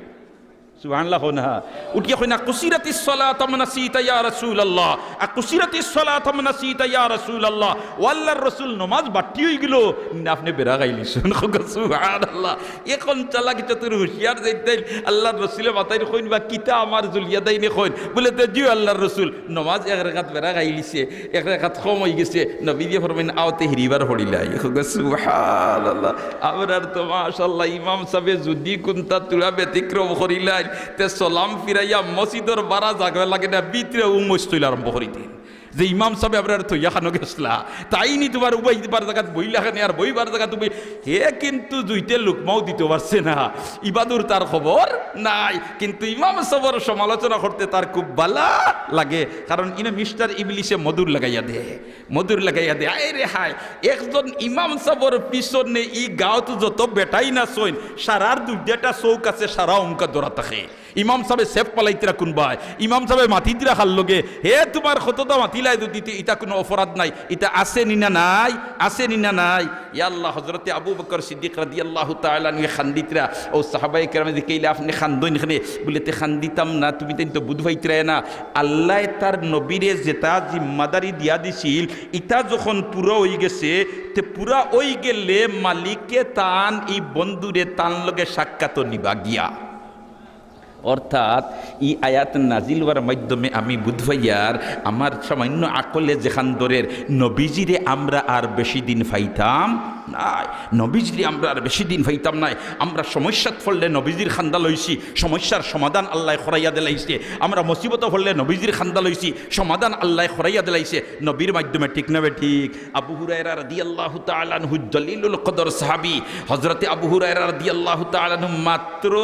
সুবহানাল্লাহ কও না। উঠিয়া কইন না, "কুসিরাতিস সালাতু আম নাসিতা ইয়া রাসূলুল্লাহ, আ কুসিরাতিস সালাতু আম নাসিতা ইয়া রাসূলুল্লাহ।" ও আল্লাহর রসুল, নমাজ বাট্টি অইগেলো নি না আপনে বেড়া খাইলিছইন। সুবহানাল্লাহ। এখন চালাক চতুর হুঁশিয়ার যেইটাই আল্লাহর রসুলে মাতাইন কইন বা, "কিতা আমার জুলইয়াদাইনে কইন?" বুলে, "তে জি ও আল্লাহর রসুল, নমাজ এক রেখাত বেড়া খাইলিছে, এক রেখাত কম অইগেছে।" নবীজি ফরমাইন, "আও তে হিরিবার পড়িলাই।" সুবহানাল্লাহ। আমরার তো মাশাআল্লাহ, ইমাম সাবে যুদি কুনতা তুরা ব্যতিক্রম করিলাইন, তে সালাম ফিরাইয়া মসজিদর বারা জাগা লাগে না, ভিতরে উ মসজিদ আরম্ভ করি দেইন। যে ইমাম সাবে আমরারে থইয়া খানো গেছলা, তাইন নি তুমার উবাইবার জাগাত বইলা খানে আর বইবার জাগাত উবাই, হে কিন্তু জুইতে লুকমাও দিতো পারছে না, ইবাদুর তার খবর নাই। কিন্তু ইমাম সাবর সমালোচনা করতে তার খুব ভালা লাগে, কারণ ইনো মিস্টার ইবলিশে মধুর লাগাইয়া দে। মধুর লাগাইয়া দে, আয় রে হায়, একজন ইমাম সাবর পিছনে ই গাঁওত যত বেটাইন আছইন, সারার দুইটা চউখ আছে, সারা অমকা ধরা থাকে। ইমাম সাবে সেফ পালাইতরা কুনবায়, ইমাম সাবে মাতিতরা খার লগে, হে তুমার কততা মাতিলাই যুদি তে ইতা কুনু অপরাধ নাই, ইতা আছে নি না নাই, আছে নি না নাই। ইয়া আল্লাহ, হজরতে আবু বকর সিদ্দিক রাদিয়াল্লাহু তাআলা আনহু খান্দিতরা, ও সাহাবায়ে কেরামে জিকাইলা, "আপনে খান্দইন কেনে?" বুলে, "তে খান্দিতাম না, তুমি তাইন তো বুঝ পাইতরায় না।" আল্লায় তার নবীরে যেটা জিম্মাদারি দিয়া দিছিল, ইটা যখন পুরা অইগেছে, তে পুরা অইগেলে মালিকে তান ই বন্ধুরে তান লগে সাক্ষাৎ নিবা গিয়া। অর্থাৎ ই আয়াত নাজিল অওয়ার মাধ্যমে আমি বুঝ পাইয়ার, আমার সামান্য আকলে যেখান ধরের, নবীজিরে আমরা আর বেশি দিন পাইতাম নায়, নবীজিরে আমরা আর বেশি দিন পাইতাম নায়। আমরা সমস্যাত পড়লে নবীজির খান্দা লইছি, সমস্যার সমাধান আল্লায় করাইয়া দিলাইছে। আমরা মুসিবতো পড়লে নবীজির খান্দা লইছি, সমাধান আল্লায় করাইয়া দিলাইছে নবীর মাধ্যমে, ঠিক না বেঠিক? আবু হুরায়রা রাদিয়াল্লাহু তাআলা আনহু জলিলুল কদর সাহাবী, হযরতে আবু হুরায়রা রাদিয়াল্লাহু তাআলা আনহু মাত্র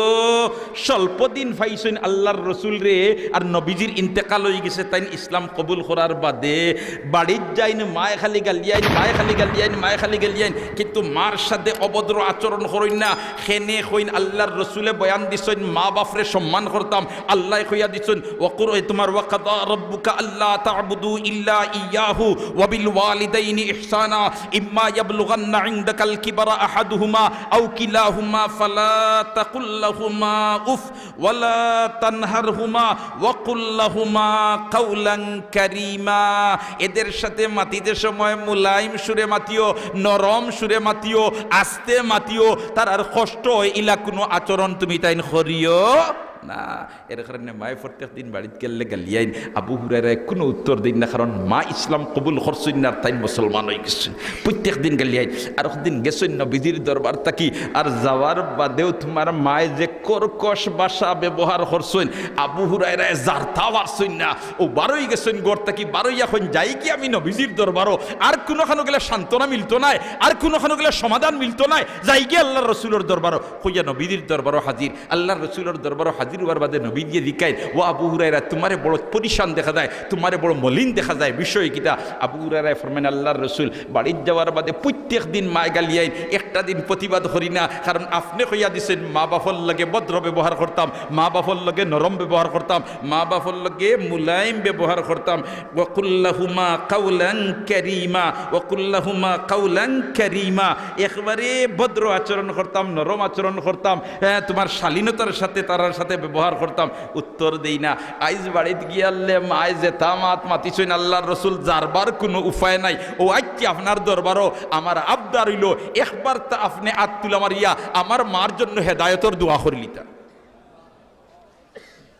স্বল্প দিন পাইছইন আল্লাহর রসুলরে, আর নবীজির ইন্তেকাল অইগেছে, তাইন ইসলাম কবুল করার বাদে বাড়িত যাইন, মায় খালি গালিয়াইন, মায় খালি গালিয়াইন, মায় খালি গালিয়াইন, কিন্তু মার সাথে অভদ্র আচরণ করইন না। কেনে কইন, আল্লাহর রসুলে বয়ান দিছইন, মা বাপরে সম্মান করতাম। আল্লায় কইয়া দিছইন, ওয়াকুর, এ তুমার, "ওয়াকাদা রাব্বুকা আল্লা তা'বুদু ইল্লা ইয়াহু ওয়া বিল ওয়ালিদাইনি ইহসানা, ইম্মা ইয়াবলুগান্না ইনদাকাল কিবারা আহাদুহুমা আও কিলাহুমা ফালা তাকুল লাহুমা উফ ওয়ালা তানহারহুমা ওয়াকুল লাহুমা কাওলান কারীমা।" এদের সাথে মাতিতে সময় মুলায়ম সুরে মাতিও, নরম সুরে মাতিও, আস্তে মাতিও, তারার কষ্ট অয়, ইলা কুনু আচরণ তুমিতাইন করিও না। এর কারণে মায়ে প্রত্যেক দিন বাড়িত গেলে গালিয়াইন। আবু হুরায়রায় কুনু উত্তর দেইন না, কারণ মা ইসলাম কবুল করছইন না, আর তাইন মুসলমান অইগেছইন। প্রত্যেক দিন গালিয়াইন। আর একদিন গেছইন নবীজির দরবার থাকি, আর যাওয়ার বাদেও তুমার মায়ে যে কর্কশ ভাষা ব্যবহার করছইন, আবু হুরায়রায় জারতা পারছইন না। অউ বারইগেছইন ঘর থাকি, বারইয়া কইন, যাইগি আমি নবীজির দরবারো, আর কুনুখানো গেলে সান্ত্বনা মিলতো নায়, আর কুনুখানো গেলে সমাধান মিলতো নায়, যাইগি আল্লার রসুলর দরবারো। কইয়া নবীজির দরবারো হাজির। আল্লার রসুলর দরবারো হাজির অওয়ার বাদে নবীজিয়ে জিকাইন, "ও আবু হুরায়রা, তুমারে বড় পরিশান দেখা যায়, তুমারে বড় মলিন দেখা যায়, বিষয় কিতা?" আবু হুরায়রায় ফরমাইন, "আল্লার রসুল, বাড়িত যাওয়ার বাদে প্রত্যেক দিন মায়ে গালিয়াইন, একটা দিন প্রতিবাদ করি না, কারণ আপনে কইয়া দিছইন মা বাপর লগে ভদ্র ব্যবহার করতাম, মা বাপর লগে নরম ব্যবহার করতাম, মা বাপর লগে মুলায়েম ব্যবহার করতাম।" ওয়াকুল্লাহুমা কাউলান কারীমা, ওয়াকুল্লাহুমা কাউলান কারীমা। একবারে ভদ্র আচরণ করতাম, নরম আচরণ করতাম, হ্যাঁ, তুমার শালীনতার সাথে তারার সাথে ব্যবহার করতাম। উত্তর দেই না। আইজ বাড়িত গিয়ালে মায় যেতা মাত মাতিছইন আল্লার রসুল, যারবার কুনু উপায় নাই। অউ আইচ্ছা আপনার দরবারো আমার আবদার অইলো, একবার তা আপনে আত তুলা মারিয়া আমার মার জন্য হেদায়তর দোয়া করিলিতা।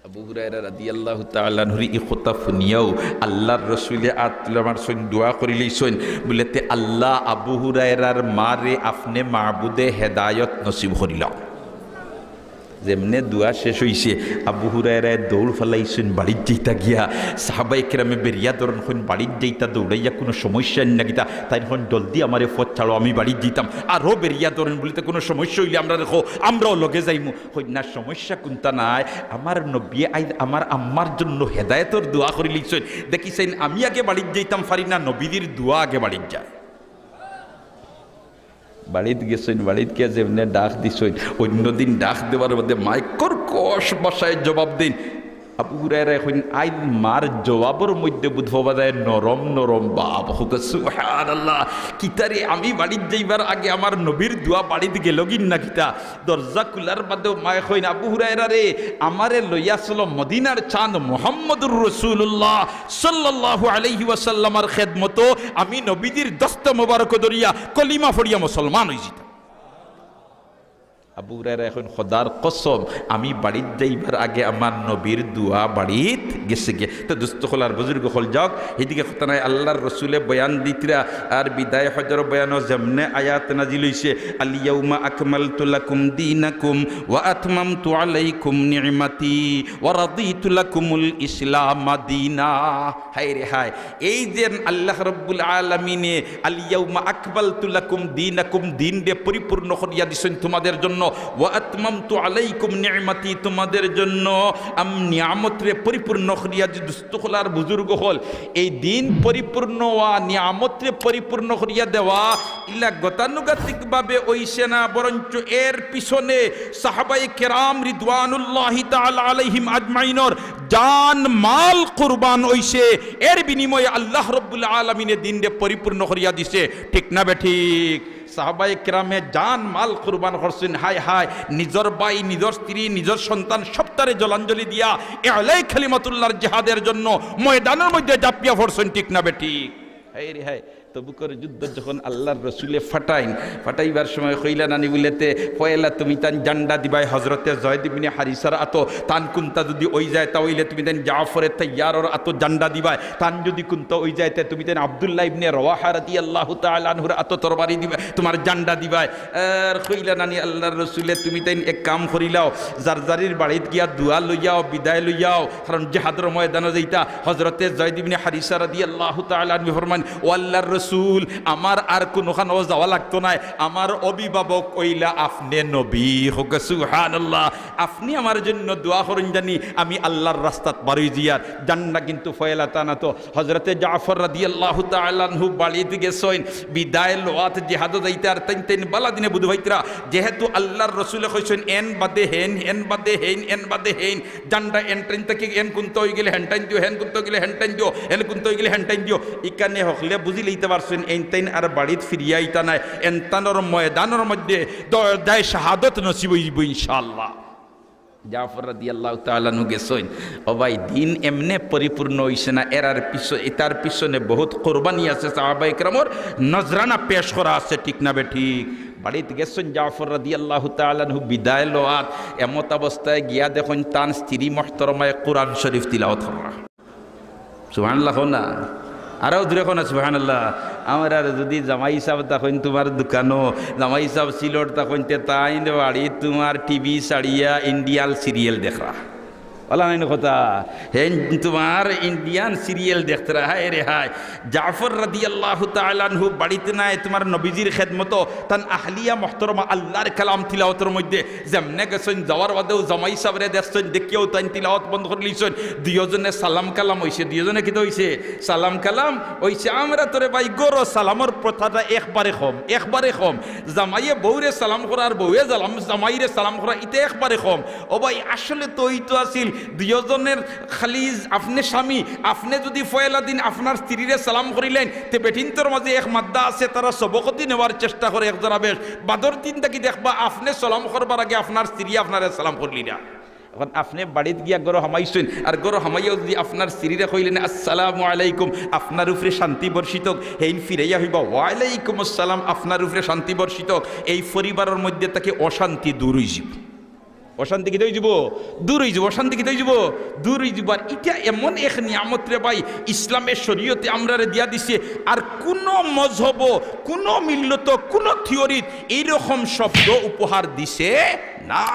আবু হুরায়রা রাদিয়াল্লাহু তাআলা আনহুর ই কথা হুনিয়াউ আল্লার রসুলে আত তুলা মারছইন, দোয়া করিলিছইন। বুলে, "তে আল্লা আবু হুরায়রার মারে আপনে মাবুদে হেদায়ত নসিব করিলাও।" যেমনে দোয়া শেষ অইছে, আবু হুরায়রায় দৌড় ফালাইছইন বাড়িত যাইতা গিয়া। সাহাবায়ে কেরামে বেরিয়া ধরইন, কইন, "বাড়িত যাইতা দৌড়াইয়া কুনু সমস্যা না কিতা?" তাইন কইন, "জলদি আমারে পথ ছাড়ো, আমি বাড়িত যাইতাম।" আরো বেরিয়া ধরইন, বুলে, "তে কুনু সমস্যা অইলে আমরারে কও, আমরাও লগে যাইমু।" কইন, "না, সমস্যা কুনতা নাই, আমার নবীয়ে আইজ আমার আম্মার জন্য হেদায়তর দোয়া করিলিছইন। দেখিছইন, আমি আগে বাড়িত যাইতাম পারি না, নবীজির দোয়া আগে বাড়িত যায়।" বাড়িত গেছইন, বাড়িত গিয়া যেমনে ডাক দিছইন, অইন্য দিন ডাক দেওয়ার বাদে মায় কর্কশ ভাষায় জবাব দেইন। আবু হুরায়রায় কইন, "আইজ মার জবাবর মধ্যে বুঝ পাওয়া যায় নরম নরম ভাব।" কউক্কা সুবহানাল্লাহ। কিতারে, আমি বাড়িত যাইবার আগে আমার নবীর দোয়া বাড়িত গেলগি না কিতা? দরজা খুলার বাদেউ মায় কইন, "আবু হুরায়রা রে, আমারে লইয়া চলো মদিনার চাঁদ মুহাম্মদুর রাসূলুল্লাহ সাল্লাল্লাহু আলাইহি ওয়াসাল্লামর খেদমতো।" আমি নবীজির দস্তে মোবারক ধরিয়া কলিমা পড়িয়া মুসলমান অইযিতাম। আবু হুরায়রায় কইন, "খোদার কসম, আমি বাড়িত যাইবার আগে আমার নবীর দোয়া বাড়িত গেছেগি।" তো দোস্ত অকল আর বুজুর্গ অকল, যাউক, হিদিকে কথা নাই। আল্লার রসুলে বয়ান দিতরা, আর বিদায় হজর বয়ানো যেমনে আয়াত নাজিল অইছে, "আল ইয়াউমা আকমালতু লাকুম দীনাকুম ওয়া আতমামতু আলাইকুম নি'মাতি ওয়া রাদিতু লাকুমুল ইসলামা দীনা।" হায় রে হায়, এই যে আল্লাহ রব্বুল আলামিনে "আল ইয়াউমা আকমালতু লাকুম দীনাকুম", দিনরে পরিপূর্ণ করিয়া দিছইন তোমাদের জন্য, "ওয়া আতমামতু আলাইকুম নি'মাতি", তোমাদের জন্য আম নিয়ামতরে পরিপূর্ণ করিয়া দি-, দোস্ত অকল আর বুজুর্গ অকল, এই দিন পরিপূর্ণ অওয়া, নিয়ামতরে পরিপূর্ণ করিয়া দেওয়া, ইলা গতানুগতিকভাবে অইছে না, বরঞ্চ এর পিছনে সাহাবায়ে কেরাম রিদওয়ানুল্লাহি তাআলা আলাইহিম আজমাইনর জান মাল কুরবান অইছে, এর বিনিময়ে আল্লাহ রব্বুল আলামিনে দিনরে পরিপূর্ণ করিয়া দিছে। ঠিক না বেঠিক? সাহাবায়ে কেরামে জান মাল কুরবান করছইন। হায় হায়, নিজর ভাই, নিজর স্ত্রী, নিজর সন্তান সবতারে জলাঞ্জলি দিয়া এলাই কালিমাতুল্লাহর জিহাদের জন্য ময়দানর মধ্যে ঝাঁপিয়া পড়ছইন। ঠিক না বেঠিক? হায় রে হায়। তবুকর যুদ্ধ যখন আল্লার রসুলে ফাটাইন, ফাটাইবার সময় কইলা নানি বুলে, "তে পয়লা তুমিতাইন জান্ডা দিবায়।" হজরতে জয়েদ ইবনে হারিসার আতো তান কুন্তা যুদি অইযায়, তা অইলে তুমিতাইন জাফরে তৈয়ারর আতো জান্ডা দিবায়। তান যুদি কুন্তা অইযায়, তে তুমিতাইন আব্দুল্লাহ ইবনে রওয়াহা রাদিয়াল্লাহু তাআলা আনহুর আতো তরবারি দিবায়, তুমার জান্ডা দিবায়। আর কইলা নানি আল্লার রসুলে, "তুমিতাইন এক কাম করিলাও, যার যারির বাড়িত গিয়া দোয়া লইয়াও, বিদায় লইয়াও।" কারণ জেহাদর ময়দানো যাইতা। হজরতে জয়েদ ইবনে হারিসা রাদিয়াল্লাহু তাআলা আনহু ফরমাইন, "ও আল্লার রসুল, আমার আর কুনুখানো যাওয়া লাগতো নায়, আমার অভিভাবক অইলা আপনে নবী।" কউক্কা সুবহানাল্লাহ। আপনে আমার জন্য দোয়া করইন জানি আমি আল্লার রাস্তাত বারই যিয়ার। জান্ডা কিন্তু পয়লা তান আতো। হজরতে জাফর রাদিয়াল্লাহু তাআলা আনহু বাড়িত গেছইন, বিদায় লওয়াত জেহাদো যাইতা, আর তাইন তাইন বালা দিনে বুঝ পাইতরা, যেহেতু আল্লার রসুলে কইছইন, "এন বাদে হেন, এন বাদে হেন, এন বাদে হেন।" জান্ডা এনটাইন থাকি এন কুন্তা অইগেলে হেনটাইন দিও, হেন কুন্তা অইগেলে হেনটাইন দিও, হেন কুন্তা অইগেলে হেনটাইন দিও। ইখানে হকলে বুঝিলাইতা পারছইন, এইনতাইন আর বাড়িত ফিরিয়া আইতা নায়। এনতানর ময়দানর মধ্যে দরজায় শাহাদত নসিব অইবো ইনশাআল্লাহ। জাফর রাদিয়াল্লাহু তাআলা আনহু গেছইন, ও ভাই, দিন এমনে পরিপূর্ণ অইছে না, এরার পিছ-, এটার পিছনে বহুত কোরবানি আছে, সাহাবা একরামর নজরানা পেশ করা আছে, ঠিক না বেঠিক? বাড়িত গেছইন জাফর রাদিয়াল্লাহু তাআলা আনহু বিদায় লওয়াত, এমত অবস্থায় গিয়া দেখইন তান স্ত্রী মোহতরমায় কোরআন শরীফ তিলাওয়াত কররা। সুবহানাল্লাহ কও না, আরো জোরে কও না সুবহানাল্লাহ। আমরার যদি জামাই সাব থাকইন তুমার দোকানো, জামাই সাব সিলট থাকইন, তে তাইন বাড়িত তুমার টিভি ছাড়িয়া ইন্ডিয়ান সিরিয়াল দেখরা। অলা নাইন কথা, হেইন তুমার ইন্ডিয়ান সিরিয়াল দেখতরা, হায় রে হায়। জাফর রাদিয়াল্লাহু তাআলা আনহু বাড়িত নাই, তুমার নবীজির খেদমতো তান আহলিয়া মোহতরমা আল্লাহর কালাম তিলাওয়াতর মধ্যে যেমনে গেছইন, যাওয়ার বাদেউ জামাই সাবরে দেখছইন, দেখিয়াউ তাইন তিলাওয়াত বন্ধ করিলিছইন। দুইওজনে সালাম কালাম অইছে, দুইওজনে কিতা অইছে? সালাম কালাম অইছে। আমরা তো রে ভাই ঘরো সালামর প্রথাটা একবারে কম, একবারে কম। জামাইয়ে বউরে সালাম করা আর বউয়ে জালাম-, জামাইরে সালাম করা, ইটা একবারে কম। ও ভাই, আসলে তো অইতো আছিল দুইওজনের খালি আপনে স্বামী, আপনে যদি পয়লা দিন আপনার স্ত্রীরে সালাম করিলাইন, তে বেটিন্তর মাঝে এক মাদ্দা আছে, তারা সবকতি নেওয়ার চেষ্টা করে একজরা বেশ। বাদর দিন থাকি দেখবা, আপনে সালাম করবার আগে আপনার স্ত্রী আপনারে সালাম করিলিরা। এখন আপনে বাড়িত গিয়া ঘরো হামাইছইন, আর ঘরো হামাইয়াউ যদি আপনার স্ত্রীরে কইলেন, "আসসালামু আলাইকুম, আপনার উপরে শান্তি বর্ষিত হোক", হেইন ফিরাইয়া কইবা, "ওয়ালাইকুম আসসালাম, আপনার উপরে শান্তি বর্ষিত হোক", এই পরিবারর মধ্যে থাকি অশান্তি দূর অইযিবো। অশান্তি কিতা অইযিবো? দূর অইযিবো। অশান্তি কিতা অইযিবো? দূর অইযিবো। আর ইটা এমন এক নিয়ামত রে ভাই, ইসলামে শরীয়তে আমরারে দিয়া দিছে। আর কুনু মজহবো, কুনু মিল্লতো, কুনু থিওরিত এইরকম শব্দ উপহার দিছে না।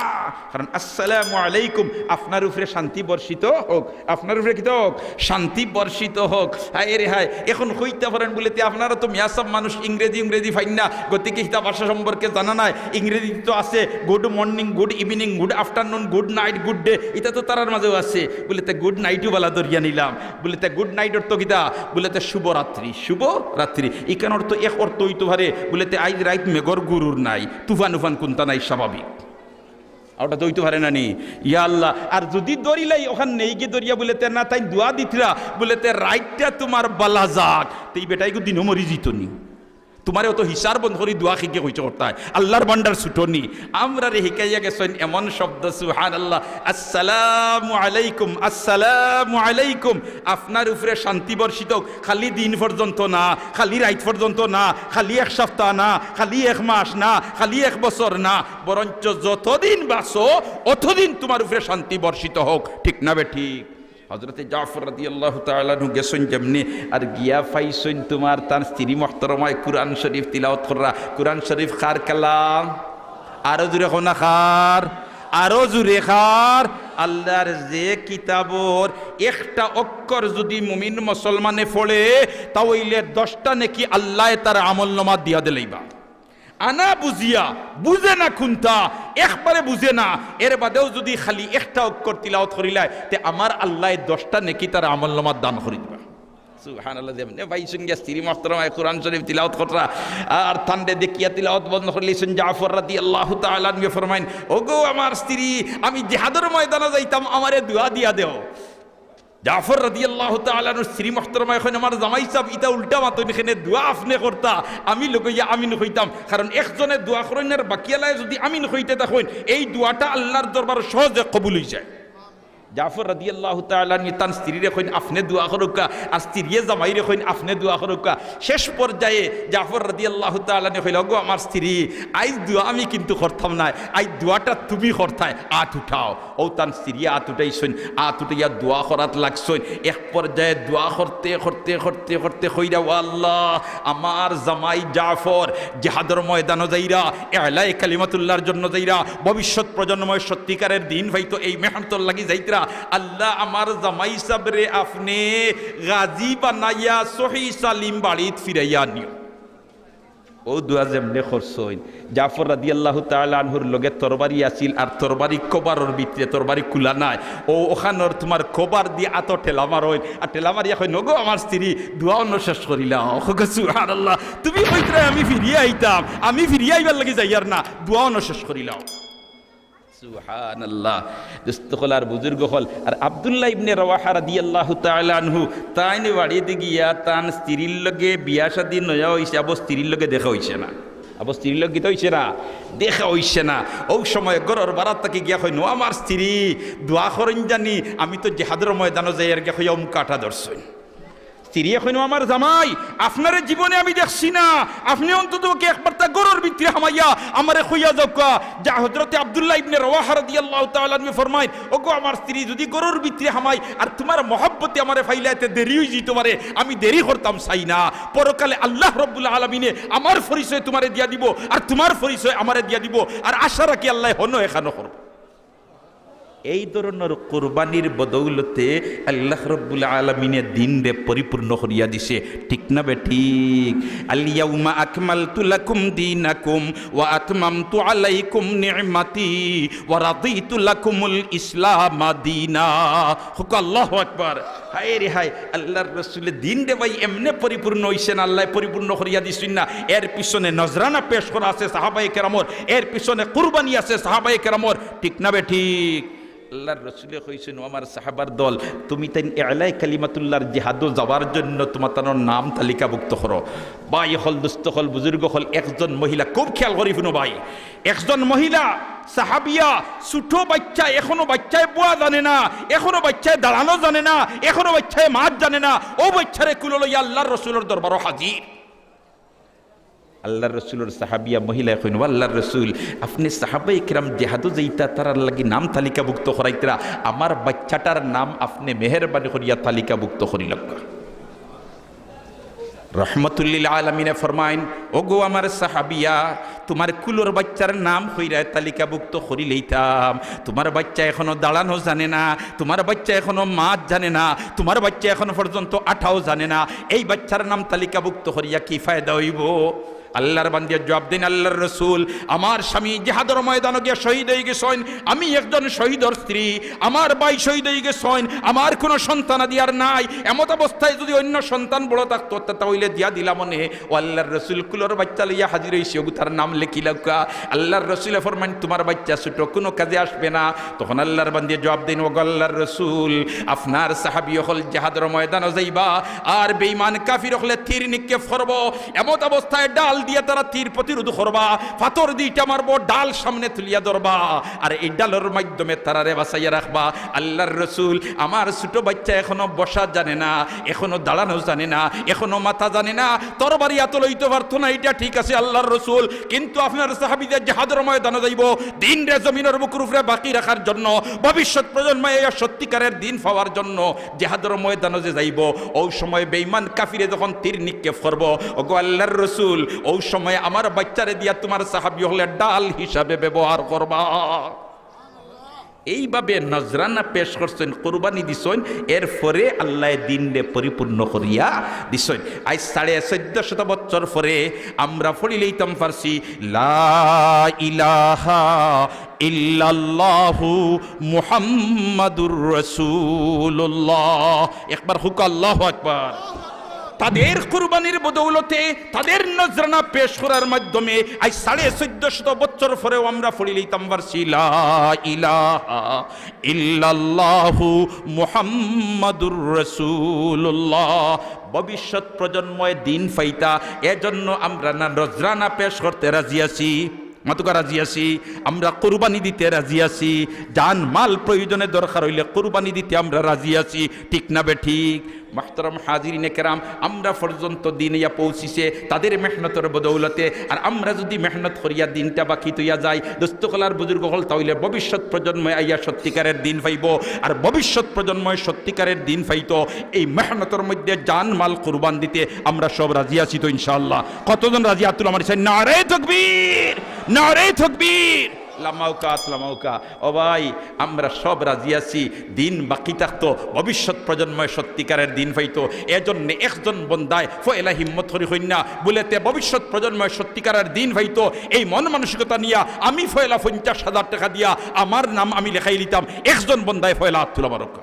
কারণ আসসালামু আলাইকুম, আপনার উপরে শান্তি বর্ষিত হোক, আপনার উপরে কিতা হোক? শান্তি বর্ষিত হোক। হায় রে হায়, এখন কইতা পারেন বুলে, "তে আপনারা তো মিয়া সাব মানুষ, ইংরেজি, ইংরেজি পাইন না, গতিকে হিতা ভাষা সম্পর্কে জানা নাই।" ইংরেজি তো আছে, "Good morning, good evening, good afternoon, good night, good day", ইটা তো তারার মাঝেও আছে। বুলে, "তে গুড নাইটও বালা ধরিয়া নিলাম।" বুলে, "তে গুড নাইট অর্থ কিতা?" বুলে, "তে শুভ রাত্রি, শুভ রাত্রি।" ইখান অর্থ এক অর্থ অইতো পারে, বুলে, "তে আইজ রাইত মেঘর গুরুর নাই, তুফান উফান কুন্তা নাই, স্বাভাবিক।" আর ওটা তো অইতো পারে না নি? ইয়া আল্লাহ, আর যদি ধরিলাই ওখান নেই গিয়া ধরিয়া বুলে, "তে না, তাইন দোয়া দিতরা", বুলে, "তে রাইতটা তুমার বালা যাক", তে ই বেটাইগু দিনও মরি যিতো নি। তুমারে অত হিসার বন্ধ করি দোয়া কিগে কইছে করতায়, আল্লাহর ভান্ডার ছুটো নি। আমরারে হিকাইয়া গেছইন এমন শব্দ, সুবহানাল্লাহ, "আসসালামু আলাইকুম, আসসালামু আলাইকুম, আপনার উপরে শান্তি বর্ষিত হোক।" খালি দিন পর্যন্ত না, খালি রাইত পর্যন্ত না, খালি এক সপ্তাহ না, খালি এক মাস না, খালি এক বছর না, বরঞ্চ যতদিন বাঁচো, অতদিন তুমার উপরে শান্তি বর্ষিত হোক। ঠিক না বেঠিক? হযরতে জাফর রাদিয়াল্লাহু তাআলা আনহু গেছইন যেমনে, আর গিয়া পাইছইন তুমার তান স্ত্রী মুহতারামায় কুরআন শরীফ তিলাওয়াত কররা। কুরআন শরীফ কার কালাম? আরো জোরে কও না কার? আরো জোরে কার? আল্লাহর যে কিতাবর একটা অক্ষর যদি মুমিন মুসলমানে পড়ে, তা অইলে দশটা নেকি আল্লায় তার আমলনামাত দিয়া দিলাইবা। আনা বুঝিয়া, বুঝে না কুনটা, একবারে বুঝে না, এর বাদেও যদি খালি একটা অক্ষর তিলাওয়াত করিলায়, তে আমার আল্লায় দশটা নেকি তার আমলনামাত দান করি দিবা। সুবহানাল্লাহ। যেমনে পাইছইন গিয়া স্ত্রী মুহতারামায় কুরআন শরীফ তিলাওয়াত কররা, আর তানরে দেখিয়া তিলাওয়াত বন্ধ করিলিছইন। জাফর রাদিয়াল্লাহু তাআলা আনহু ফরমাইন, "ওগো আমার স্ত্রী, আমি জিহাদর ময়দানো যাইতাম, আমারে দোয়া দিয়া দেও।" জাফর রাদিয়াল্লাহু তাআলা আনহুর স্ত্রী মুহতারামায় কইন, "আমার জামাই সাব, ইতা উল্টা মাতইন কেনে, দোয়া আপনে করতা, আমি লগইয়া আমিন কইতাম।" কারণ একজনে দোয়া করইন আর বাকিআলায় যদি আমিন কইতে থাকইন, এই দোয়াটা আল্লাহর দরবারো সহজে কবুল অইযায়। জাফর রাদিয়াল্লাহু তাআলা আনহু তান স্ত্রীরে কইন, "আপনে দোয়া করউক্কা", আর স্ত্রীয়ে জামাইরে কইন, "আপনে দোয়া করউক্কা।" শেষ পর্যায়ে জাফর রাদিয়াল্লাহু তাআলা আনহু কইলা, "ওগো আমার স্ত্রী, আইজ দোয়া আমি কিন্তু করতাম নায়, আইজ দোয়াটা তুমি করতায়, আত উঠাও।" অউ তান স্ত্রীয়ে আত উঠাইছইন, আত উঠাইয়া দোয়া করাত লাগছইন। এক পর্যায়ে দোয়া করতে, করতে, করতে, করতে কইরা, "ও আল্লাহ, আমার জামাই জাফর জিহাদর ময়দানো যাইরা, এলায়ে কালিমাতুল্লাহর জন্য যাইরা, ভবিষ্যৎ প্রজন্ময় সত্যিকারের দ্বীন পাইতো, এই মেহনতর লাগি যাইতরা। আল্লাহ, আমার জামাই সাবরে আপনে গাজী বানাইয়া সহি সালিম বাড়িত ফিরাইয়া আনিও।" অউ দোয়া যেমনে করছইন, জাফর রাদিয়াল্লাহু তাআলা আনহুর লগে তরবারি আছিল, আর তরবারি কভারর ভিতরে, তরবারি খুলা নাই। অউ অখানর তুমার কভার দি আতো ঠেলা মারইন, আর ঠেলা মারিয়া কইন, "ওগো আমার স্ত্রী, দোয়া অনো শেষ করিলাও।" ওগো সুবহানাল্লাহ, তুমি কইতরায় আমি ফিরিয়া আইতাম, আমি ফিরিয়া আইবার লাগি যাইয়ার না, দোয়া অনো শেষ করিলাও। সুবহানাল্লাহ। দোস্ত অকল আর বুজুর্গ অকল, আর আব্দুল্লাহ ইবনে রাওয়াহা রাদিয়াল্লাহু তাআলা আনহু, তাইন বাড়িত গিয়া তান স্ত্রীর লগে, বিয়া শাদী নয়া অইছে, আবো স্ত্রীর লগে দেখা অইছে না। আবার স্ত্রীর লগে কিতা অইছে না, দেখা অইছে না। অউ সময় ঘরর বারাত থাকি গিয়া কইন, "ও আমার স্ত্রী, দোয়া করইন জানি, আমি তো জিহাদর ময়দানো যাইয়ার গিয়া" কইয়া অমুকা আটা ধরছইন। স্ত্রীয়ে কইন, "ও আমার জামাই, আপনারে জীবনে আমি দেখছি না, আপনে অন্তত ওকে একবারতা ঘরর ভিতরে হামাইয়া আমারে কইয়া যাউক্কা।" যা হযরতে আব্দুল্লাহ ইবনে রাওয়াহা রাদিয়াল্লাহু তাআলা আনহু ফরমাইন, "ওগো আমার স্ত্রী, যুদি ঘরর ভিতরে হামাই আর তুমার মহব্বতে আমারে ফাইলাইতে দেরি অইযিতো পারে, আমি দেরি করতাম চাই না। পরকালে আল্লাহ রব্বুল আলামিনে আমার পরিচয় তুমারে দিয়া দিবো, আর তুমার পরিচয় আমারে দিয়া দিবো, আর আশা রাখি আল্লায় হনো এখানো করবো।" এই ধরনর কুরবানির বদৌলতে আল্লাহ রব্বুল আলামিনে দিনরে পরিপূর্ণ করিয়া দিছে, ঠিক না বেঠিক? আল ইয়াউমা আকমালতু লাকুম দীনাকুম ওয়া আতমামতু আলাইকুম নি'মাতি ওয়া রাদিতু লাকুমুল ইসলামা দীনা। কউক্কা আল্লাহু আকবার। হায় রে হায়, আল্লাহর রসুলে দিনরে ভাই এমনে পরিপূর্ণ অইছে না, আল্লায় পরিপূর্ণ করিয়া দিছইন না। এর পিছনে নজরানা পেশ করা আছে সাহাবায়ে কেরামর, এর পিছনে কুরবানি আছে সাহাবায়ে কেরামর, ঠিক না বেঠিক? আল্লাহর রসুলে কইছইন, "ও আমার সাহাবার দল, তুমি তাইন ইলায়ে কালিমাতুল্লাহর জিহাদো যাওয়ার জন্য তুমার তানর নাম তালিকাভুক্ত করো।" ভাই অকল, দোস্ত অকল, বুজুর্গ অকল, একজন মহিলা, খুব খেয়াল করি হুনো ভাই, একজন মহিলা সাহাবিয়া, ছোট বাইচ্চা, এখনো বাইচ্চায় বওয়া জানে না, এখনো বাইচ্চায় দাঁড়ানো জানে না, এখনো বাইচ্চায় মাত জানে না, অউ বাইচ্চারে কুলো লইয়া আল্লাহর রসুলর দরবারো হাজির। আল্লাহর রসুলর সাহাবিয়া মহিলায় কইন, "ও আল্লাহর রসুল, আপনে সাহাবায়ে কেরাম জেহাদো যাইতা, তারার লাগি নাম তালিকাভুক্ত করাইতরা, আমার বাইচ্চাটার নাম আপনে মেহেরবানি করিয়া তালিকাভুক্ত করিলাউক্কা।" রহমতুল্লিল আলামিনে ফরমাইন, "ওগো আমার সাহাবিয়া, তুমার কুলর বাইচ্চার নাম কইরায় তালিকাভুক্ত করিলাইতাম। তুমার বাইচ্চা এখনো দাঁড়ানো জানে না, তুমার বাইচ্চা এখনো মাত জানে না, তুমার বাইচ্চা এখনো পর্যন্ত আটাও জানে না। এই বাইচ্চার নাম তালিকাভুক্ত করিয়া কি ফায়দা অইবো?" আল্লাহর বান্দিয়ে জবাব দেইন, "আল্লাহর রসুল, আমার স্বামী জিহাদর ময়দানো গিয়া শহীদ অইগেছইন, আমি একজন শহীদর স্ত্রী, আমার ভাই শহীদ অইগেছইন, আমার কুনু সন্তানাদি আর নাই। এমত অবস্থায় যুদি অইন্য সন্তান বড় থাকতো, তা, তা অইলে দিয়া দিলাম অনে।" ও আল্লাহর রসুল, কুলর বাইচ্চা লইয়া হাজির অইছি, ওগু তার নাম লেখিলাউক্কা। আল্লাহর রসুলে ফরমাইন, "তুমার বাইচ্চা ছোট, কুনু কাজে আসবে না।" তখন আল্লাহর বান্দিয়ে জবাব দেইন, "ওগো আল্লাহর রসুল, আপনার সাহাবি অকল জেহাদর ময়দানো যাইবা, আর বেঈমান কাফির অকলে তীর নিক্ষেপ করবো, এমত অবস্থায় ঢাল দিয়া তারা তীর প্রতিরোধ করবা, পাথর দি ইটা মারবো, ঢাল সামনে তুলিয়া ধরবা, আর এই ঢালর মাধ্যমে তারারে বাঁচাইয়া রাখবা।" আল্লাহর রসুল, আমার ছোট বাইচ্চা এখনো বসা জানে না, এখনো দাঁড়ানো জানে না, এখনো মাতা জানে না, তরবারি আতো লইতো পারতো না, ইটা ঠিক আছে আল্লাহর রসুল, কিন্তু আপনার সাহাবিয়ে জেহাদর ময়দানো যাইবো, দিনরে জমিনর বুকুর উপরে বাকি রাখার জন্য, ভবিষ্যৎ প্রজন্মে এই সত্যিকারের দিন পাওয়ার জন্য জেহাদর ময়দানো যে যাইবো, অউ সময় বেঈমান কাফিরে যখন তীর নিক্ষেপ করবো, ওগো আল্লাহর রসুল, অউ সময় আমার বাইচ্চারে দিয়া তুমার সাহাবি অকলে ঢাল হিসাবে ব্যবহার করবা। এইভাবে নজরানা পেশ করছইন, কুরবানি দিছইন, এরপরে আল্লায় দিনরে পরিপূর্ণ করিয়া দিছইন। আইজ সাড়ে চৌদ্দ শত বছর পরে আমরা পড়িলাইতাম পারছি, "লা ইলাহা ইল্লাল্লাহু মুহাম্মাদুর রাসূলুল্লাহ।" একবার কউক্কা আল্লাহু আকবার। তাদের কুরবানির বদৌলতে, তাদের নজরানা পেশ করার মাধ্যমে আইজ সাড়ে চৌদ্দ শত বছর পরেও আমরা পড়িলাইতাম পারছি, "লা ইলাহা ইল্লাল্লাহু মুহাম্মাদুর রাসূলুল্লাহ।" ভবিষ্যৎ প্রজন্ময় দিন পাইতা, এজন্য আমরা না নজরানা পেশ করতে রাজি আছি। মাতুক্কা রাজি আছি, আমরা কুরবানি দিতে রাজি আছি, জান মাল প্রয়োজনে দরকার অইলে কুরবানি দিতে আমরা রাজি আছি, ঠিক না বেঠিক? মুহতারাম হাজিরিনে কেরাম, আমরা পর্যন্ত দিন আইয়া পৌঁছিছে তাদের মেহনতর বদৌলতে, আর আমরা যুদি মেহনত করিয়া দিনটা বাকি থইয়া যাই, দোস্ত অকল আর বুজুর্গ অকল, তা অইলে ভবিষ্যৎ প্রজন্ময় আইয়া সত্যিকারের দিন পাইবো, আর ভবিষ্যৎ প্রজন্ময় সত্যিকারের দিন পাইতো এই মেহনতর মধ্যে জান মাল কুরবান দিতে। আমরা সব রাজি আছি তো ইনশাআল্লাহ? কতজন রাজি আত তুলা মারি চাইন? নারায়ে তাকবীর, নারায়ে তাকবীর, লামাউকা আত লামাউকা। ও ভাই, আমরা সব রাজি আছি, দিন বাকি থাকতো, ভবিষ্যৎ প্রজন্ময় সত্যিকারের দিন পাইতো। এজন্য একজন বন্দায় পয়লা হিম্মত করি কইন না, বুলে তে ভবিষ্যৎ প্রজন্ময় সত্যিকারের দিন পাইতো, এই মন মানসিকতা নিয়া আমি পয়লা পঞ্চাশ হাজার টেকা দিয়া আমার নাম আমি লেখাই লিতাম। একজন বন্দায় পয়লা আত তুলা মারউক্কা।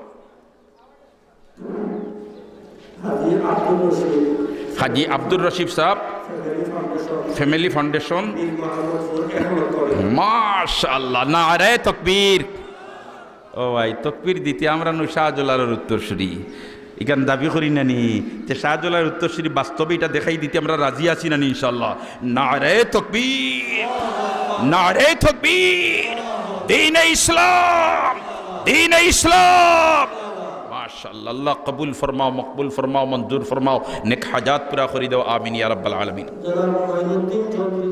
হাজী আব্দুর রশিদ। হাজী আব্দুর রশিদ সাহেব, ফ্যামিলি ফাউন্ডেশন। Family foundation. নির্মাণ করেন। মাশাআল্লাহ, নারায়ে তাকবীর। ও ভাই, তাকবীর দিতে আমরা নু শাহজালালর উত্তরসূরি। ইখান দাবি করি না নি? তে শাহজালাল উত্তরসূরি বাস্তবে ইটা দেখাই দিতে আমরা রাজি আছি না নি ইনশাআল্লাহ? নারে তকবীর, নারে তকবীর, দ্বীনে ইসলাম, দ্বীনে ইসলাম। মাশাআল্লাহ, আল্লাহ কবুল ফরমাও, মকবুল ফরমাও, মঞ্জুর ফরমাও, নেক হাজাত পুরা করি দাও, আমিন ইয়া রাব্বাল আলামিন। জনাব মঈনুদ্দিন চৌধুরী